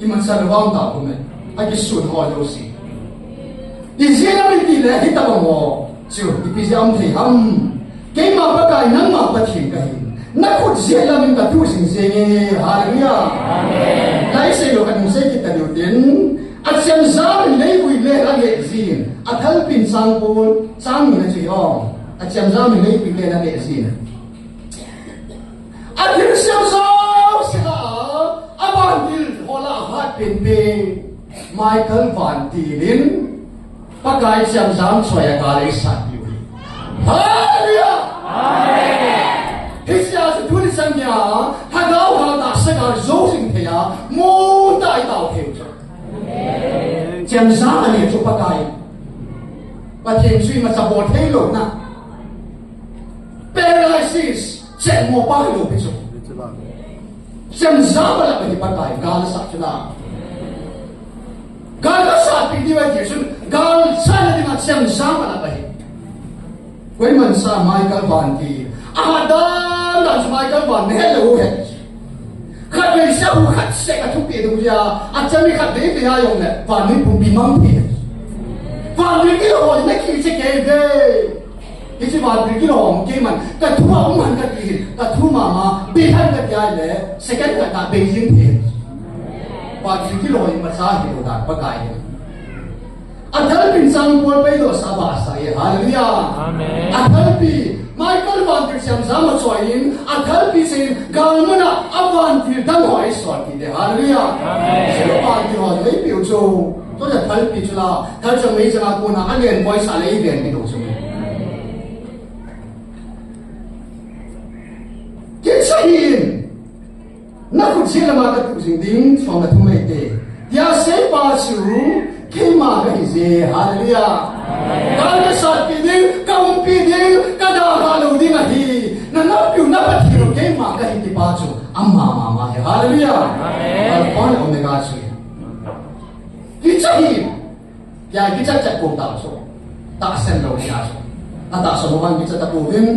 Imacha lou vang ta ko me. A kisun ho lou si. Ijeh inem itile hitabang ho chu ipi jeh a um thei ham. Keima Pakai nangma Pathen kahi. Na khut jeh lam in katuh jing jeng e. Hallelujah. Amen. Lai sei lou kanung sei kit ta diu tin. Achemjam in leivui len a leh jin. Athalpi in chang bol, chang ni na chu hi o. Achemjam in leivui len a leh jin. Athilsem jouse lah a, avantil ho lah a hat penpen, Michael vantil in, Pakai chemjam choi a gal eisat diu ahi. Hallelujah! Amen. Hiche a chu tuni chan geiya, lhagao gal tahsa gal jou jing thei a, mun tah a itao thei u chu. Chemjam a leh chu Pakai. Pathen chu imacha bol thei lou na. Paralysis, chemmo pa hilou pi chu. Chemjam a lah ahi Pakai, gal asat chu na. Gal asat pi diu ahi ti chun, gal sat na dinga chemjam a lah ahi. Koiman sa Michael vantil. Ahat dan dan chu Michael van ne he lou he. Khatvei seh hu khat seh ka thupi ding jia, achami khatvei vei a jong le, vantil pumpi mang thei. Vantil kilo ho na kiche kei ve. Hiche vantil kilo ho keiman, ka thu a um han kati, ka thu mama, bei han kati a le, second khat a bei jing thei. Vantil kilo ho imacha hilou dan Pakai. Athalpi in chang bol pei doh sa ba sa e. Hallelujah. Amen. Athalpi. Michael vantil chemjam a choi in, athalpi sei in, gal mun a, avantil dang ho eisol kit e. Hallelujah. Amen. Sila vantil ho eipiu chu. Tua athalpi chu la, thal chang mei chang a kona, alen boi sa le eiven pi doh chu. Kicha hih in. Na khut jeh lam a katuh jing ding, chomna thum eite. Tia seipa chu keima kahi je, hallelujah. Gal kasat pi ding, ka umpi ding, ka dalha lou ding ahi. Na nampiu na Pathen u keima kahi ti pa chu, ama mama hi, hallelujah. Amen. Alpha le Omega chu. Kicha hih in. Tia kicha chat ko ta chu. Tahsan lou tia chu. Atahsan lou vang kicha ta pouvin.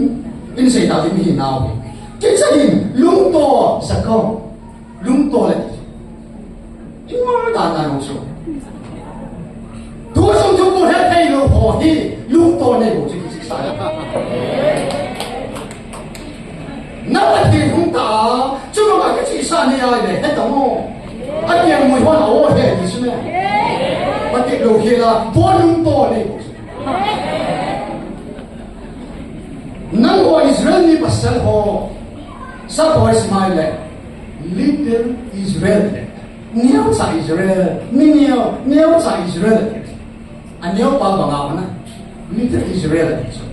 In sei ta ding hi nau hi. Kicha hih in lungto sa ko. Lungto le ti. In ma da na lou chu. Tu sung tu ko he thei lou ho hi. Lungto nei ho chu kicha sa. Na Pathen hung ta, chuma kichihsah nei ahile, heta mo. Akelngoi hon a o he, ti chu ne. Patep lou hela, vo lungto nei. Nangho Israel mi pasal ho, sa boys mai le, little Israel le. Neocha Israel, mi neo, neocha Israel. Aneo pa banga mana. Little Israel ati chu.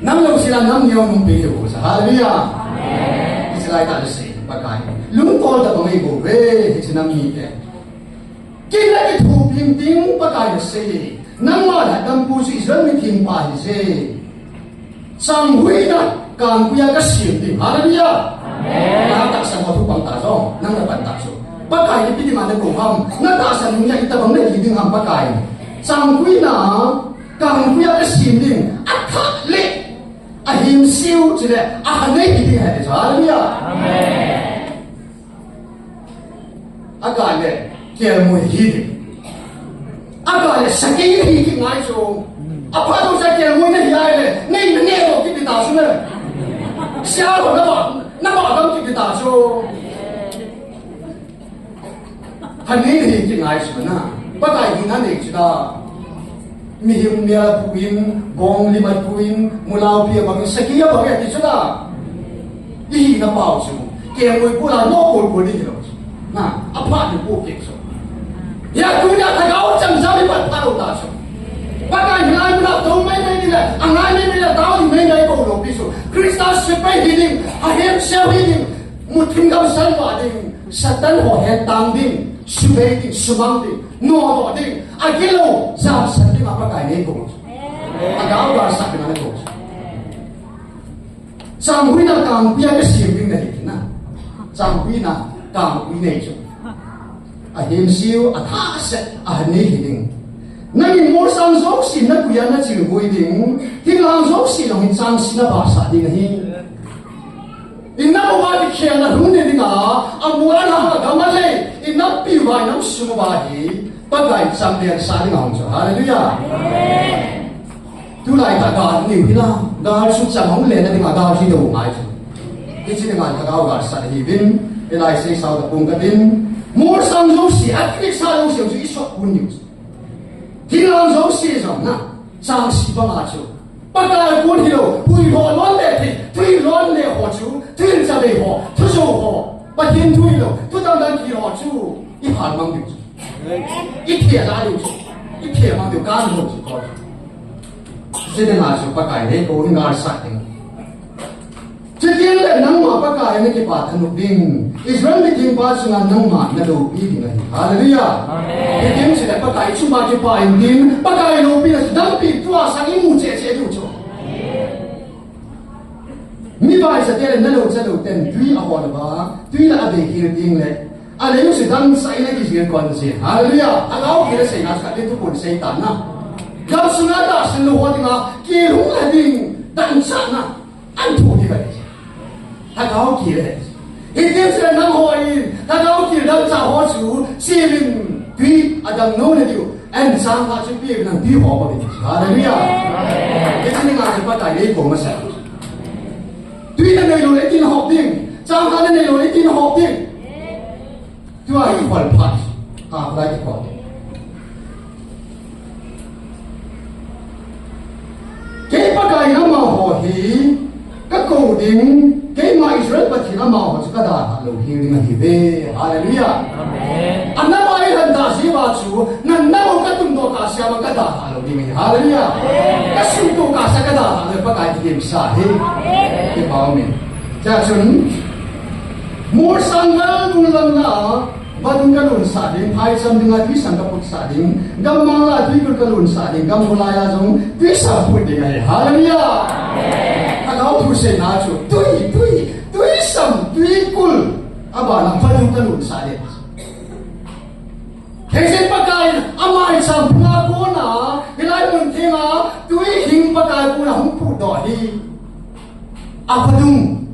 Nam lou sila nam neo nung pe te ko sa. Hallelujah. Amen. Israel ta se Pakai. Lungtol ta bang ei bol ve, hiche nam mite. Kin na kithupi ding Pakai asei. Nangma lhatdampu chu Israel mithengpa ahi. Changhuina kangpuia kasem ding. Hallelujah. Amen. Na tahsan ho thu pang ta jong, nang na pan ta chu. Pakai ipi dinga na kou ham. Na tahsan nung a itabang na hi ding ham Pakai. Changhuina kangpuia kasem ding. Athah le ahem seu chule ahanei hi ding ahi. Hallelujah. Amen. Aga le, kelngoi hi ding. Aga le, sakei hi kit ngai chu. Aphat uva sa kelngoi nahi ahile, nei na neo kit ta chu ne. Sia lo na ba, na ba dam kit ta chu. Hanei hi kit ngai chu na. Pakai hina nei chu da. Mihem mel a puin, bong lim a puin, mulaupi a bangin, sakei a bangin, ati chu la. Ihina pau chu. Kelngoi pu la, no kol kol ni hilou chu. Na, aphat ni pu kek chu. Hia tunia lhagao chemjam ipat phalou ta chu. Pakai hilai mun a tou mai mai ni le, angai mai mai le, tao ni mai mai kou lou pi chu. Christa sepai hi ding, ahem seu hi ding, muthim gam salvah ding, Satan ho hetang ding, subei ding, sumang ding. Nodoh ding, agilou, jamsat ding a Pakai nei kou. Agao galsat ding a nei kou. Changhuina kangpia kasem ding nahi tina. Changhuina kangpui nei chu. Ahemsiu, athahseh, ahanei hiding. Nangin molsang jouse napuiya nachilgui ding. Thinglhang jouse jong hin changse nabahsah ding ahi. Inam uva kikhelna lhung ding a, amol alhang agam alei, inampi uva inam sung uva hi, Pakai chang lensah ding ahung chu. Hallelujah. Tulai tah gal niu hila, gal chu chang hung lena ding a gal hi do ngai chu. Hiche ding a lhagao galsat ahiuvin, hilai seisao tapung katin, molsang jouse, akiletsah jouse chu isot pun niu chu. Thinglhang jouse jong na, changse banga chu. Pakai kon hilou, pui ho lon le thei, thil lon le ho chu, thil chavei ho, thujou ho, Pathen thu hilou, thudang dang kiti ho chu, ihal mang diu chu. Ithe la diu chu, ithe mang diu kan ho chu ko. Jidena chu Pakai nei kou hi ngalsat ding. Chuti le nangma Pakai na kipah thanop ding. Israel mithengpa chunga nangma naloupi ding ahi. Hallelujah. Amen. Hitin chule Pakai chunga kipah in ding. Pakai loupina chu dampi tua sang imu cheh cheh diu chu. Mi vaisate le nalou chalou ten tui ahol uva, tui la abei khel ding le. Alei u se dangchah in akijil kon se. Hallelujah. Lhagao kile seina chu khat le thupon sei tan na. Gam sunga tahsan lou ho dinga, kilhung la ding dangchahna. An thu hi ba. Lhagao kile. Hitin chule nangho in, lhagao kile dangchah ho chu, simin tui adang nom na diu. An sang kha chu pi nang tui ho ba. Hallelujah. Hitin nga chu Pakai nei kou masa. Tui nanei lou le itin hop ding. Chang khat nanei lou le itin hop ding. Tua hi khol phat. Ha, lai kikhol. Kei Pakai in amaho hi kakou ding, keima Israel Pathen amaho chu kadalhah lou hel ding ahiuve. Hallelujah. Amen. Anama ilan da jiuva chu, nana mo katum doh kahsea kadalhah lou ding ahi. Hallelujah. Kasum doh kahsea kadalhah lou Pakai kidemsa ahi. Kipah umin. Chua chun, molsang gal bung lang na, vadung kalunsah ding, phaicham dinga twisam kaputsah ding, gammang lah a twikul kalunsah ding, gamgol lah a jong twisam put ding ahi. Hallelujah. Lhagao thu seina chu, tui, tui, twisam, twikul, abana vadung kalunsah ding. Hiche Pakai in amaicham phunga kona, hilai mun thenga, tui hing Pakai kona hung putdoh hi. Avadung.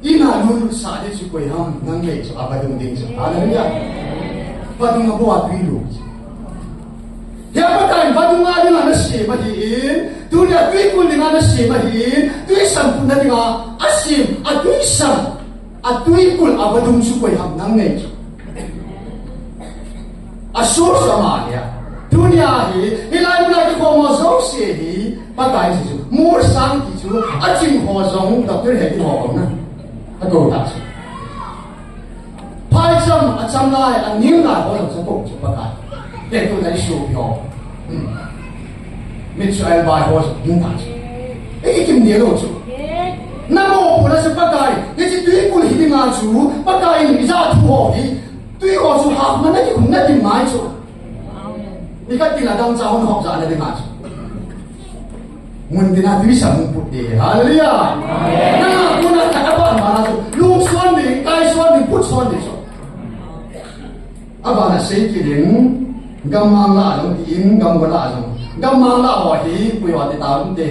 Ina lunglut sah ding chu koi ham, nang nei chu avadung ding chu. Hallelujah. Vadung a bou a tui lut. Hia Pakai in vadung a dinga nasem ahin, tunia twikul dinga nasem ahin, twisam putna dinga asem, atwisam, atwikul avadung chu koi ham, nang nei chu. Asource ama ahi. Tunia hi, hilai muna kikhom ho jouse hi, Pakai Jesu. Molsang ti chu, aching ho jong, doctor he ti ho bang na. Akou ta chu. Phaicham, acham lai, anem lai ho jong chu akou chu Pakai. Te tu lai su ho. Hmm. Mit chu ahi bai ho jong, anem ta chu. Ei, kim ni lo chu. Namo puna chu Pakai, hiche twikul hi dinga chu, Pakai in ija thu ho hi, tui ho chu hahna na kikhum na ding ngai chu. Nikhat tin adangchah hon hop jah na ding ngai chu. Mun tina twisam hung put ding. Hallelujah. Nanga kona khat abana chu, lungson ding, kaison ding, putson ding chu. Abana sei kit in, gammang lah a jong tin, gamgol lah a jong. Gammang lah ho hi, pui ho ti tao te.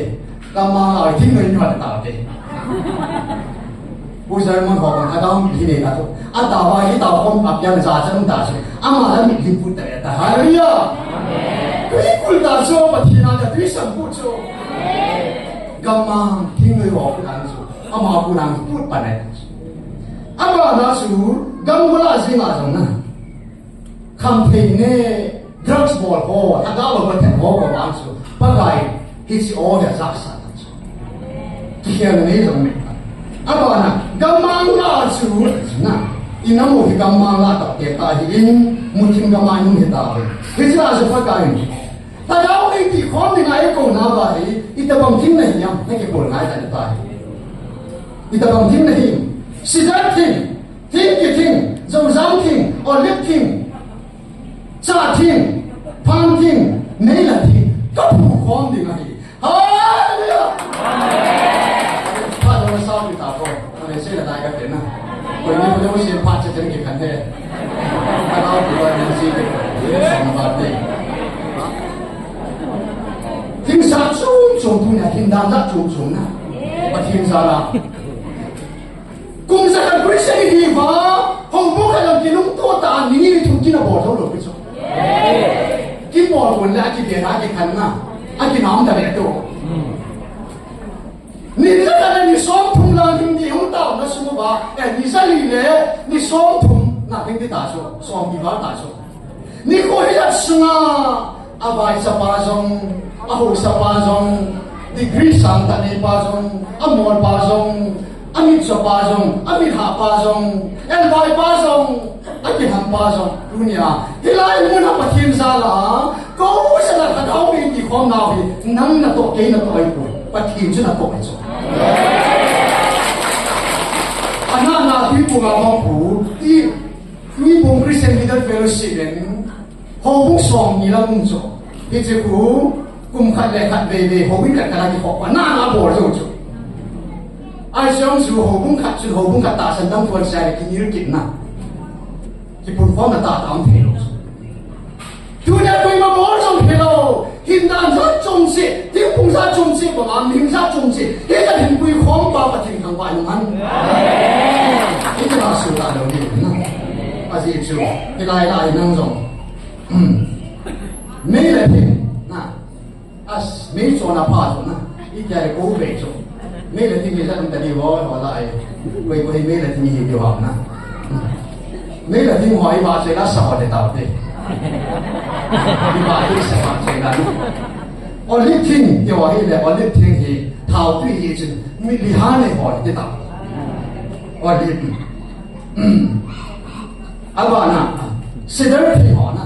Gammang lah ho hi, thingnoi ho ti tao te. Pu German ho bang, adang hi nei ta chu. Atao a hi tao khom a piang ja chan ta chu. Ama la mit lim put ta le ta. Hallelujah. Twikul ta chu, Pathen a ta twisam put chu. Gammang, thingnoi ho put ang chu. Ama put ang put pa le. Abana chu, gamgol lah a jing a jong na. Khamthei ne, drugs bol ho, lhagao a bol thei ho, bol vang chu, Pakai, hiche o hia jahsah chu. Kikhelna nei jong me. Abana, gammang lah a chu, na, inam u hi gammang lah tah te ta hi in, muthim gam a inum hi ta hi. Hiche lah a chu Pakai in. Lhagao eiti khom dinga eikou nauva hi, itobang thing nahi ham, na kibol ngai ta hi ta hi. Itobang thing nahi. Cedar thing, thing kithing, jojang thing, olive thing. Cha thing, Lo se pa che chen ke kan he. Ka lo ku ba ni si ke. Sa ba te. Thil sa chom chom tu na, thil dan sa chom chom na. Pathen sa la. Kum sa kan Christian hi ba. Hong bo ka lam ki lung to ta ni ni thum ki na bo lo lo ki so. Ki bo ko la ki de na ki kan na. A ki nam da le to. Ni ja khat le ni som thum lang ding ding hung tao na sung uva, eh, ni ja li le ni som thum na ding ding ta chu, som ni val ta chu. Nikho hi a sunga, a vaichapa jong, a haosapa jong, degree sang tah neipa jong, a molpa jong, a mitchapa jong, a mithahpa jong, elvaipa jong, a kilhampa jong, tunia, hilai muna Pathen jal a, ko sa la khat a um in ti khom nau hi, nang natoh, kei natoh ahi poi, Pathen chu natoh ahi chu. Ana na Tuiphum a mong pu, ti, Tuiphum Christian Leader Fellowship in, houbung som ni lang um chu. Hiche khu, kum khat le khat vei vei, houbung khat khat a kikhop a, na na bol jong chu. Ai siam chu houbung khat chun houbung khat tahsan dam thon sia le kinir kit na. Kipun khom na tah tam thei lo chu. Tunia koima bol jong thei lo. Hin dan jat chom se, thingphung jat chom se, bang a mihing jat chom se. Hi ka hinpui khom pa Pathen thangvah in um hen. Hi ka na su ta lo ni na. Ajeh chu, hilai lai nang jong. Hmm. Mei le thing, na. As, mei chon a pha chu na. I tia le ko ve chu. Mei le thing ni la dum ta di ho, ho la ai. Koi koi mei le thing hi di ho na. Mei le thing ho i ba che la sa ho de ta te. I ba hi sa ho che la. Olive thing, ti ho hi le, olive thing hi, thao tui hi chin, mi li ha ne ho de ta. Olive. Hmm. A ba na, cedar thing ho na.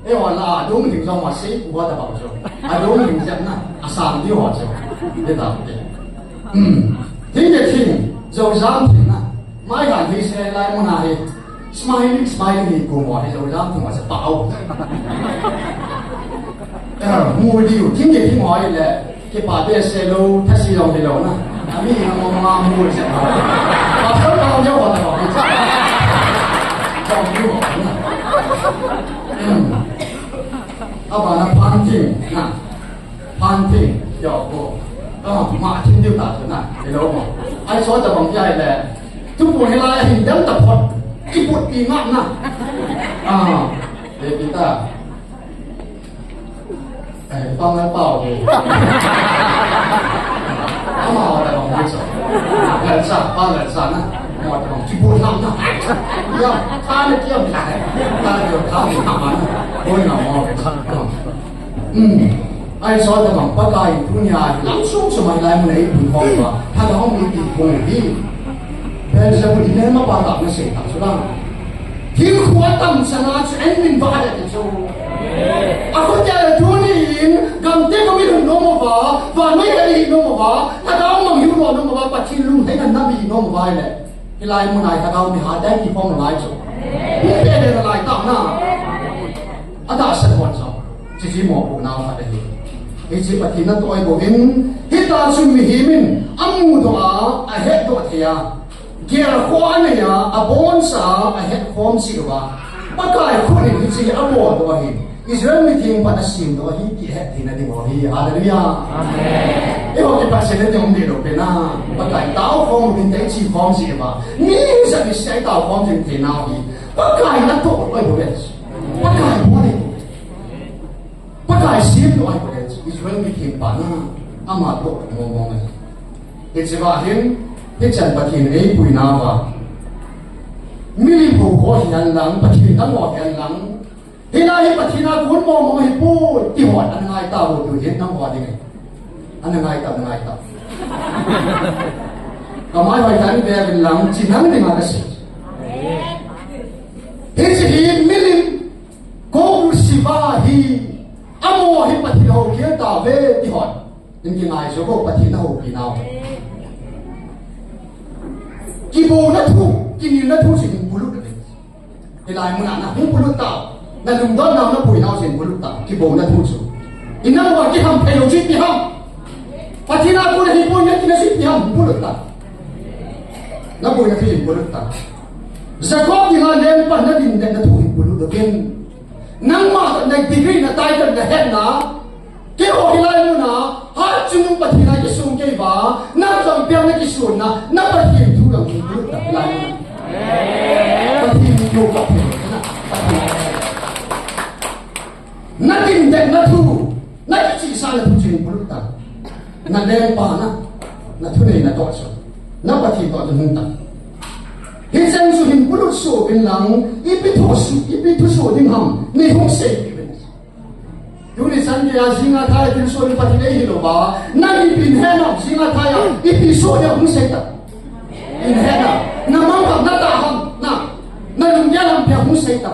E ho la, a dung thing jong ma sei ku ho ta ba chu. A dung thing jep na, a sang di ho chu. De ta te. Hmm. Thing de thing, jo jam thing na. Mai han hi se lai mo na hi. Smiling, smiling hi ku mo hi, jo jam thing ma se pa au. Eh, mu di u, thing de thing ho hi le. Kipa behseh lou, thase jong hilou na. Ami na mo ma mu se. Pastor ka jong ho ta ho. Jong hilou na. Hmm. Aba na panting na. Panting, yo ko. Ah, ma ting diu ta na. Hilou mo. Ai so ta bang jai le. Tu pu hilai hin dam ta phot. Kiput pi ngap na. Ah, le pi ta. Eh, pang na pao de. Ama wa ta bang de sa. La sa, pa la sa na. Mo ta bang ki bu na na. Ya, ta ne ki ya na. Ta ne ki ya ta ne na ma na. Bo na mo. Hmm. Ai so ta bang Pakai tunia lam sung sung mai lai mo nei pu ko ba. Ta ga hong ni ti ko ni. Beelzebul hi nema pa ta na se ta su la. Thil khu a tam chana chu en min ba le ti chu. A khu tia le tuni in, gam te ko mi lhun nom uva, van mai ka hi nom uva, Lhagao mang hiu nom uva, Pathen lungheina na bi nom uva le. Hilai mun a hi Lhagao mi ha dai ki phong lai chu. Pu pe le lai ta na. A da sa hon sa. Chi chi mo pu na fa de hi. Hi chi Pathen na toi bo in, hi ta chu mihem in, a mu do a, a het do thei a. Gel khom a nei a, a bonsa a, a het khom cheh uva. Pakai khut in hiche a bol doh ahi. Israel mitheng pan a sem doh ahi, ti het theina ding ahi. Hallelujah. Amen. Eiho kipat sel le ding um deh lou pen a. Pakai tao khom uvin te chi khom cheh uva. Mi sa mi sa tao khom jing theina ahi. Pakai natoh lou ahi. Pakai bol ahi. Pakai sem lou ahi bou le, Israel mitheng pan a, ama toh mong mong ahi. Hiche va hin, hichan Pathen eipuina va. Milim ho ho hihen lang, Pathen dang ho hihen lang. Hilai hi Pathen a kon mong mong ahipoi, ti ho ana ngai tauve, tu hin nangho ding ahi. Ana ngai tau, ana ngai tau. Kamai hoi tan ve vin lang, chi nang ding a kasei. Hiche hi milim Ko Lucifer hi, amo hi Pathen houkhel tauve, ti hon. In kingai jo ko Pathen na houpi nau. Kibouna thu, kinilna thu chu hin polut le. Hilai mun a na, hin polut tau. Na lungdon nau na pui nau chu hin polut tau. Kibouna thu chu. In nang va kiham phei lou chu ipi ham. Pathen a kon hi pon na kina chu ipi ham, hin polut tau. Na boina thu hin polut tau. Jacob dinga lengpa na dindet na thu hi pulut uvin. Nangma na degree na title na hetna. Keiho hilai muna, ha chungnung Pathen a kisong kei uva, nang jong ipi ham na kisonna, na Pathen thu jong hi pulut ta hilai muna. Pathen thu ka phe, na Pathen. Na dindet na thu, na kichihsah na thu chu hin pulut ta. Na lengpa na, na thuneina toh chu, na Pathen toh chu hung ta. Hicheng chu hin pulut soh uvin lang, ipi thusoh, ipi thusoh ding ham, nei hung seipeh uvin. Tuni chan geiya jing a thai thilsoh in Pathen eihil uva, nang ipi nahet nam jing a thai a, ipi soh ding hung sei ta. Ipi nahet nam, na mang ham, na tah ham, na, na lunggel ham ipi ham hung sei ta.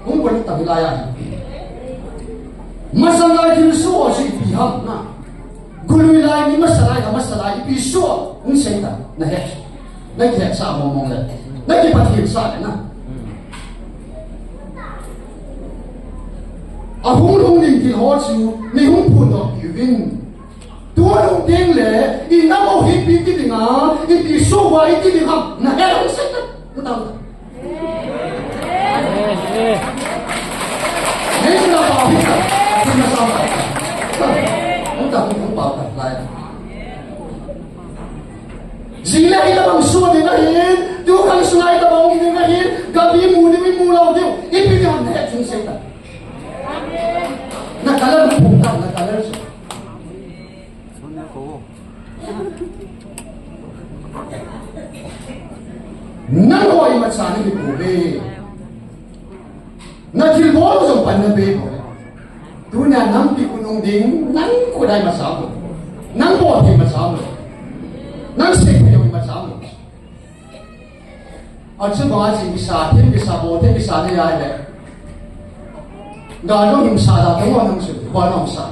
Hung pulut ta hilai a. Masang lai thilsoh chu ipi ham na. Golui lai ni masa lai, ka masa lai, ipi soh, hung sei ta, na het. Na kihetsah mong mong le. Na kipathiemsah le na. Ahung lhung ding thil ho chu, nei hung phondoh peh uvin. Tua lhung ding le, i nam u hi ipi ti ding a, ipi soh uva iti ding ham, na het hung sei ta. Hung ta, hung ta. Hei, hung ta, hung ta. Hung ta, hung ta, hung ta, lai. Jing le hitabang soh ding ahin, tukhang sunga hitabang um ding ahin, gapi mu ding, mu lou ding, ipi ding ham na het hung sei ta. Na color, hung ta, na color chu. Nangho imacha nahi pouve. Na thilbol u jong pan na bei pouve. Tunia nampi khonung ding, nang khu dai masa mo. Nang bol thei masa mo. Nang sei thei jong masa mo. Achubanga chu kisa, thil kisa, bol thil kisa nei a le. Ga jong hung sa da tamo nang chu, koi nang sa.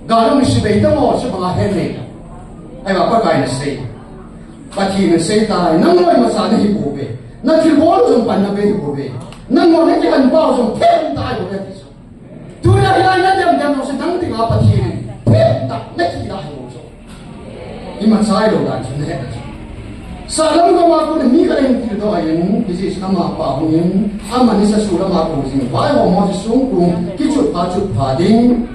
Ga jong hung sei bei tamo chu banga hen nei. Ahivang Pakai in asei. Pathen in asei tai, nangho imacha nahi pouve. Na thilbol u jong pan na bei hi pouve. Nangho na kihan pau jong them tai pouve ti chu. Tunia hilai na dem dem jong chu nang dinga Pathen in them tah na kilah hi bou chu. Imacha ilou dan chu na het chu. Sahlam gam a kon mi khat in thil doh in, hiche chu amapa hung in, aman ni sa su lam a kon jing. Vaihom ho chu songkung, kichut pha chut pha ding.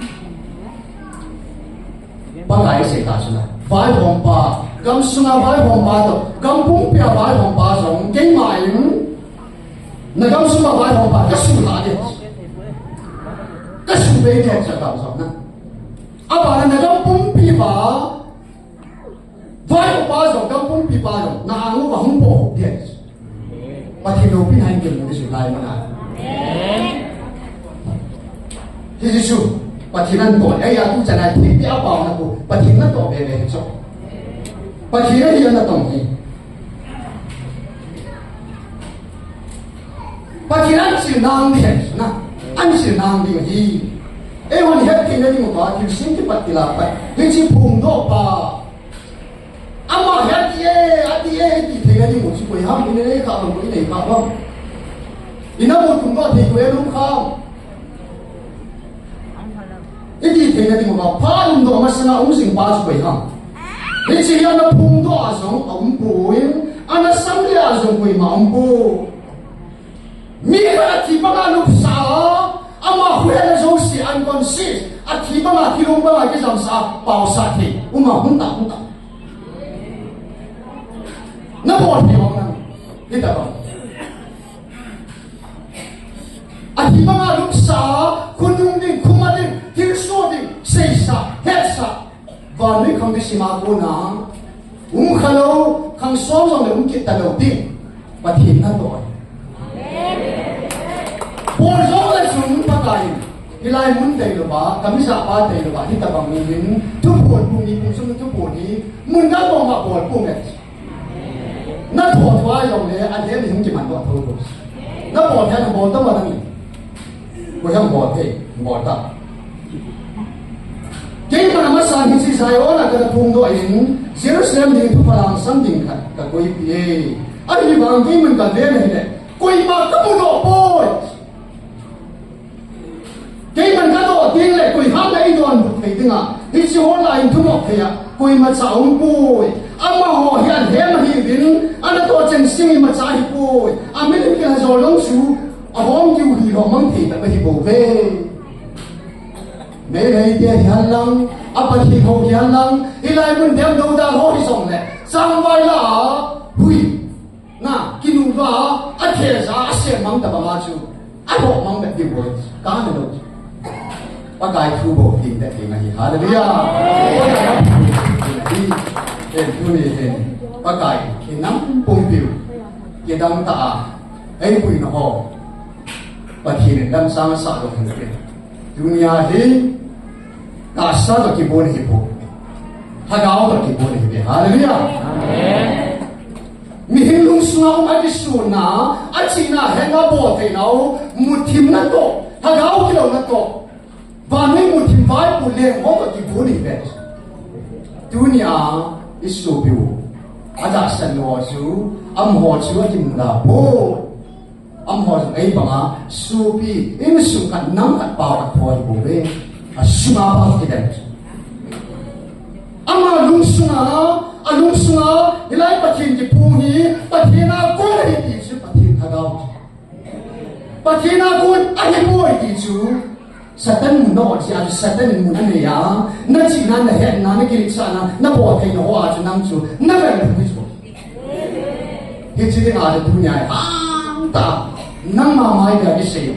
Pakai asei ta chu na. Vaihompa, gam sunga vaihompa toh, gam pumpi a vaihompa jong, keima in, na gam sunga vaihompa, ka su lha ding. Ka su bei ding chu gam jong na. Abana na gam pumpi pa, vaihompa jong, gam pumpi pa jong, na ang uva hung po ding. Pathen loupina hin kil mu ding chu lai muna. Hiche chu, Pathen natoh, ei a tu chan a thil ipi a pao na pu, Pathen natoh be be chu. Pathen ahi a natong hi. Pathen ahin chil nang ding na, ahin chil nang ding hi. Eihon het theina ding uva, thil sing kipat kila pat. Hiche phongdoh pa. Ama hi ati e, ati e, iti theina ding u chu koi ham, i nei kha bang, i nei kha bang. I na mu tum doh thei koi lum kha. Iti theina ding uva, pha lum doh masanga um jing pa chu koi ham. Hiche hi ana phongdoh a jong aum poi, ana sam le a jong koima aum poi. Mi khat athi banga lupsa a, ama huhhela jouse unconscious, athi banga kilung banga kijamsa a, paosah thei, um a, hung ta, hung ta. Na bol thei bang nang, hita bang. Athi banga lupsa a, khonung ding, khoma ding, thilsoh ding, seisah, hetsah. Vannoi khang kisim a kona, um kha lou, khang som jong le um kit ta lou ding, Pathen natoh. Bol jong le chun Pakai in, hilai mun tailouva, kamija pa tailouva, hitabang mun in, thuphon pung ni, pung sung thuphon ni, mun dang mong ma bol pung e. Na tho tho a jong le, a le ni hung kiman doh tho tho. Na bol thei, na bol ta ma nang. Koi ham bol thei, bol ta. Keiman amasan hiche Zion a kana phongdoh in, Jerusalem ding thupha langsam ding khat kakoipeh e. Ahivang keiman kaven ahile, koima kamu doh poi. Keiman kadoh teng le, koi ham le eidonbut thei dinga, hiche ho lah a hin thumop thei a, koimacha aum poi. Amaho hi alhem ahiuvin, Ana toh chen sing imacha ahipoi. Amilim kila jol long chu. Ahom kiu hi lomang thei tah ahibouve. Meitei te hihen lang, a Pathen ho hihen lang, hilai mun dem dou dan ho hijongle, changvai la a, hui, na, kinuva, a thesa, a sem mang tabang a chu, a ho mang bep diu bou, ka na lo. Pakai thu bou ding te ding ahi, hallelujah. Pakai thu bou ding ahi, en thu ni hen, Pakai, inam pumpiu, kidang tah a, ei puina ho, Pathen in lamsang asah lou hen. Tunia hi, tahsa toh kibol ahipoi. Lhagao toh kibol ahiuve. Hallelujah. Amen. Mihem lungsunga um akisuna, achihna henga bol theinau, muthimna toh, lhagao kilouna toh. Vannoi muthim vaipo lengho toh kibol ahiuve. Tunia, isopiu. Adahsan ho chu, amaho chu akimu da poi. Amaho jong ei banga, sopi, insung khat, nam khat, pao khat, pao khat bou ve. Asunga pao kidem. Ama lungsunga, alungsunga, hilai Pathen kiphong hi, Pathen a kon ahi ti chu, Pathen lhagao. Pathen a kon ahipoi ti chu, Satan mun na ot jeh a chu, Satan in mun anei a, na chihna, na hetna, na kiriksahna, na bol theina ho a chu nang chu, na vel lhung hi chu. Hiche dinga chu tunia hi hangtah, nangma mai dia kisei u.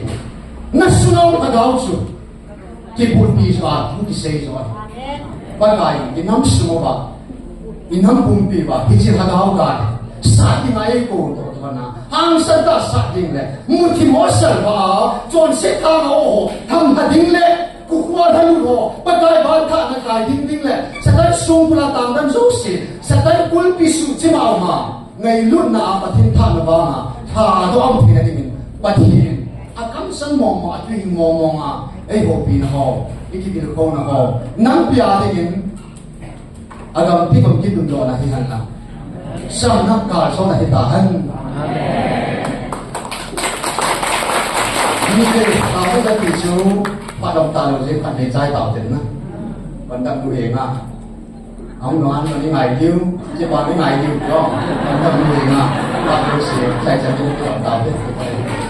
Na sunga lhagao chu, kibulpi chu a, kisei chu a. Pakai, inam sung uva, inam pumpi uva, hiche lhagao ka, sat dinga eikou toh toh na. Hangsan tah a sat ding le, muthim ho sel uva, chonset thang ho, hamlha ding le, kukhua lhalut ho, Pakai ban thah na kai ding ding le, Satan songkul a tangdam jouse, Satan kulpi suhchim a um a, ngailutna a Pathen thahna vanga, thadoh a um theina dingin, Pathen, akamsang mong mong, atuhing mong mong a, eihoupi na ho, ikitilkhou na ho, nampi a dingin, agamti bang kitundohna hihen lang. Samna kalsonna hitahen. Mite, tamu kati chu, phatdom talou jeh, phat nei chai tau ten na. Bandam nu e nga. Ahung nung an ni ngai diu, che pa ni ngai diu, jo. Bandam nu e nga. Phatdom se, chai chai ni phatdom tau ten.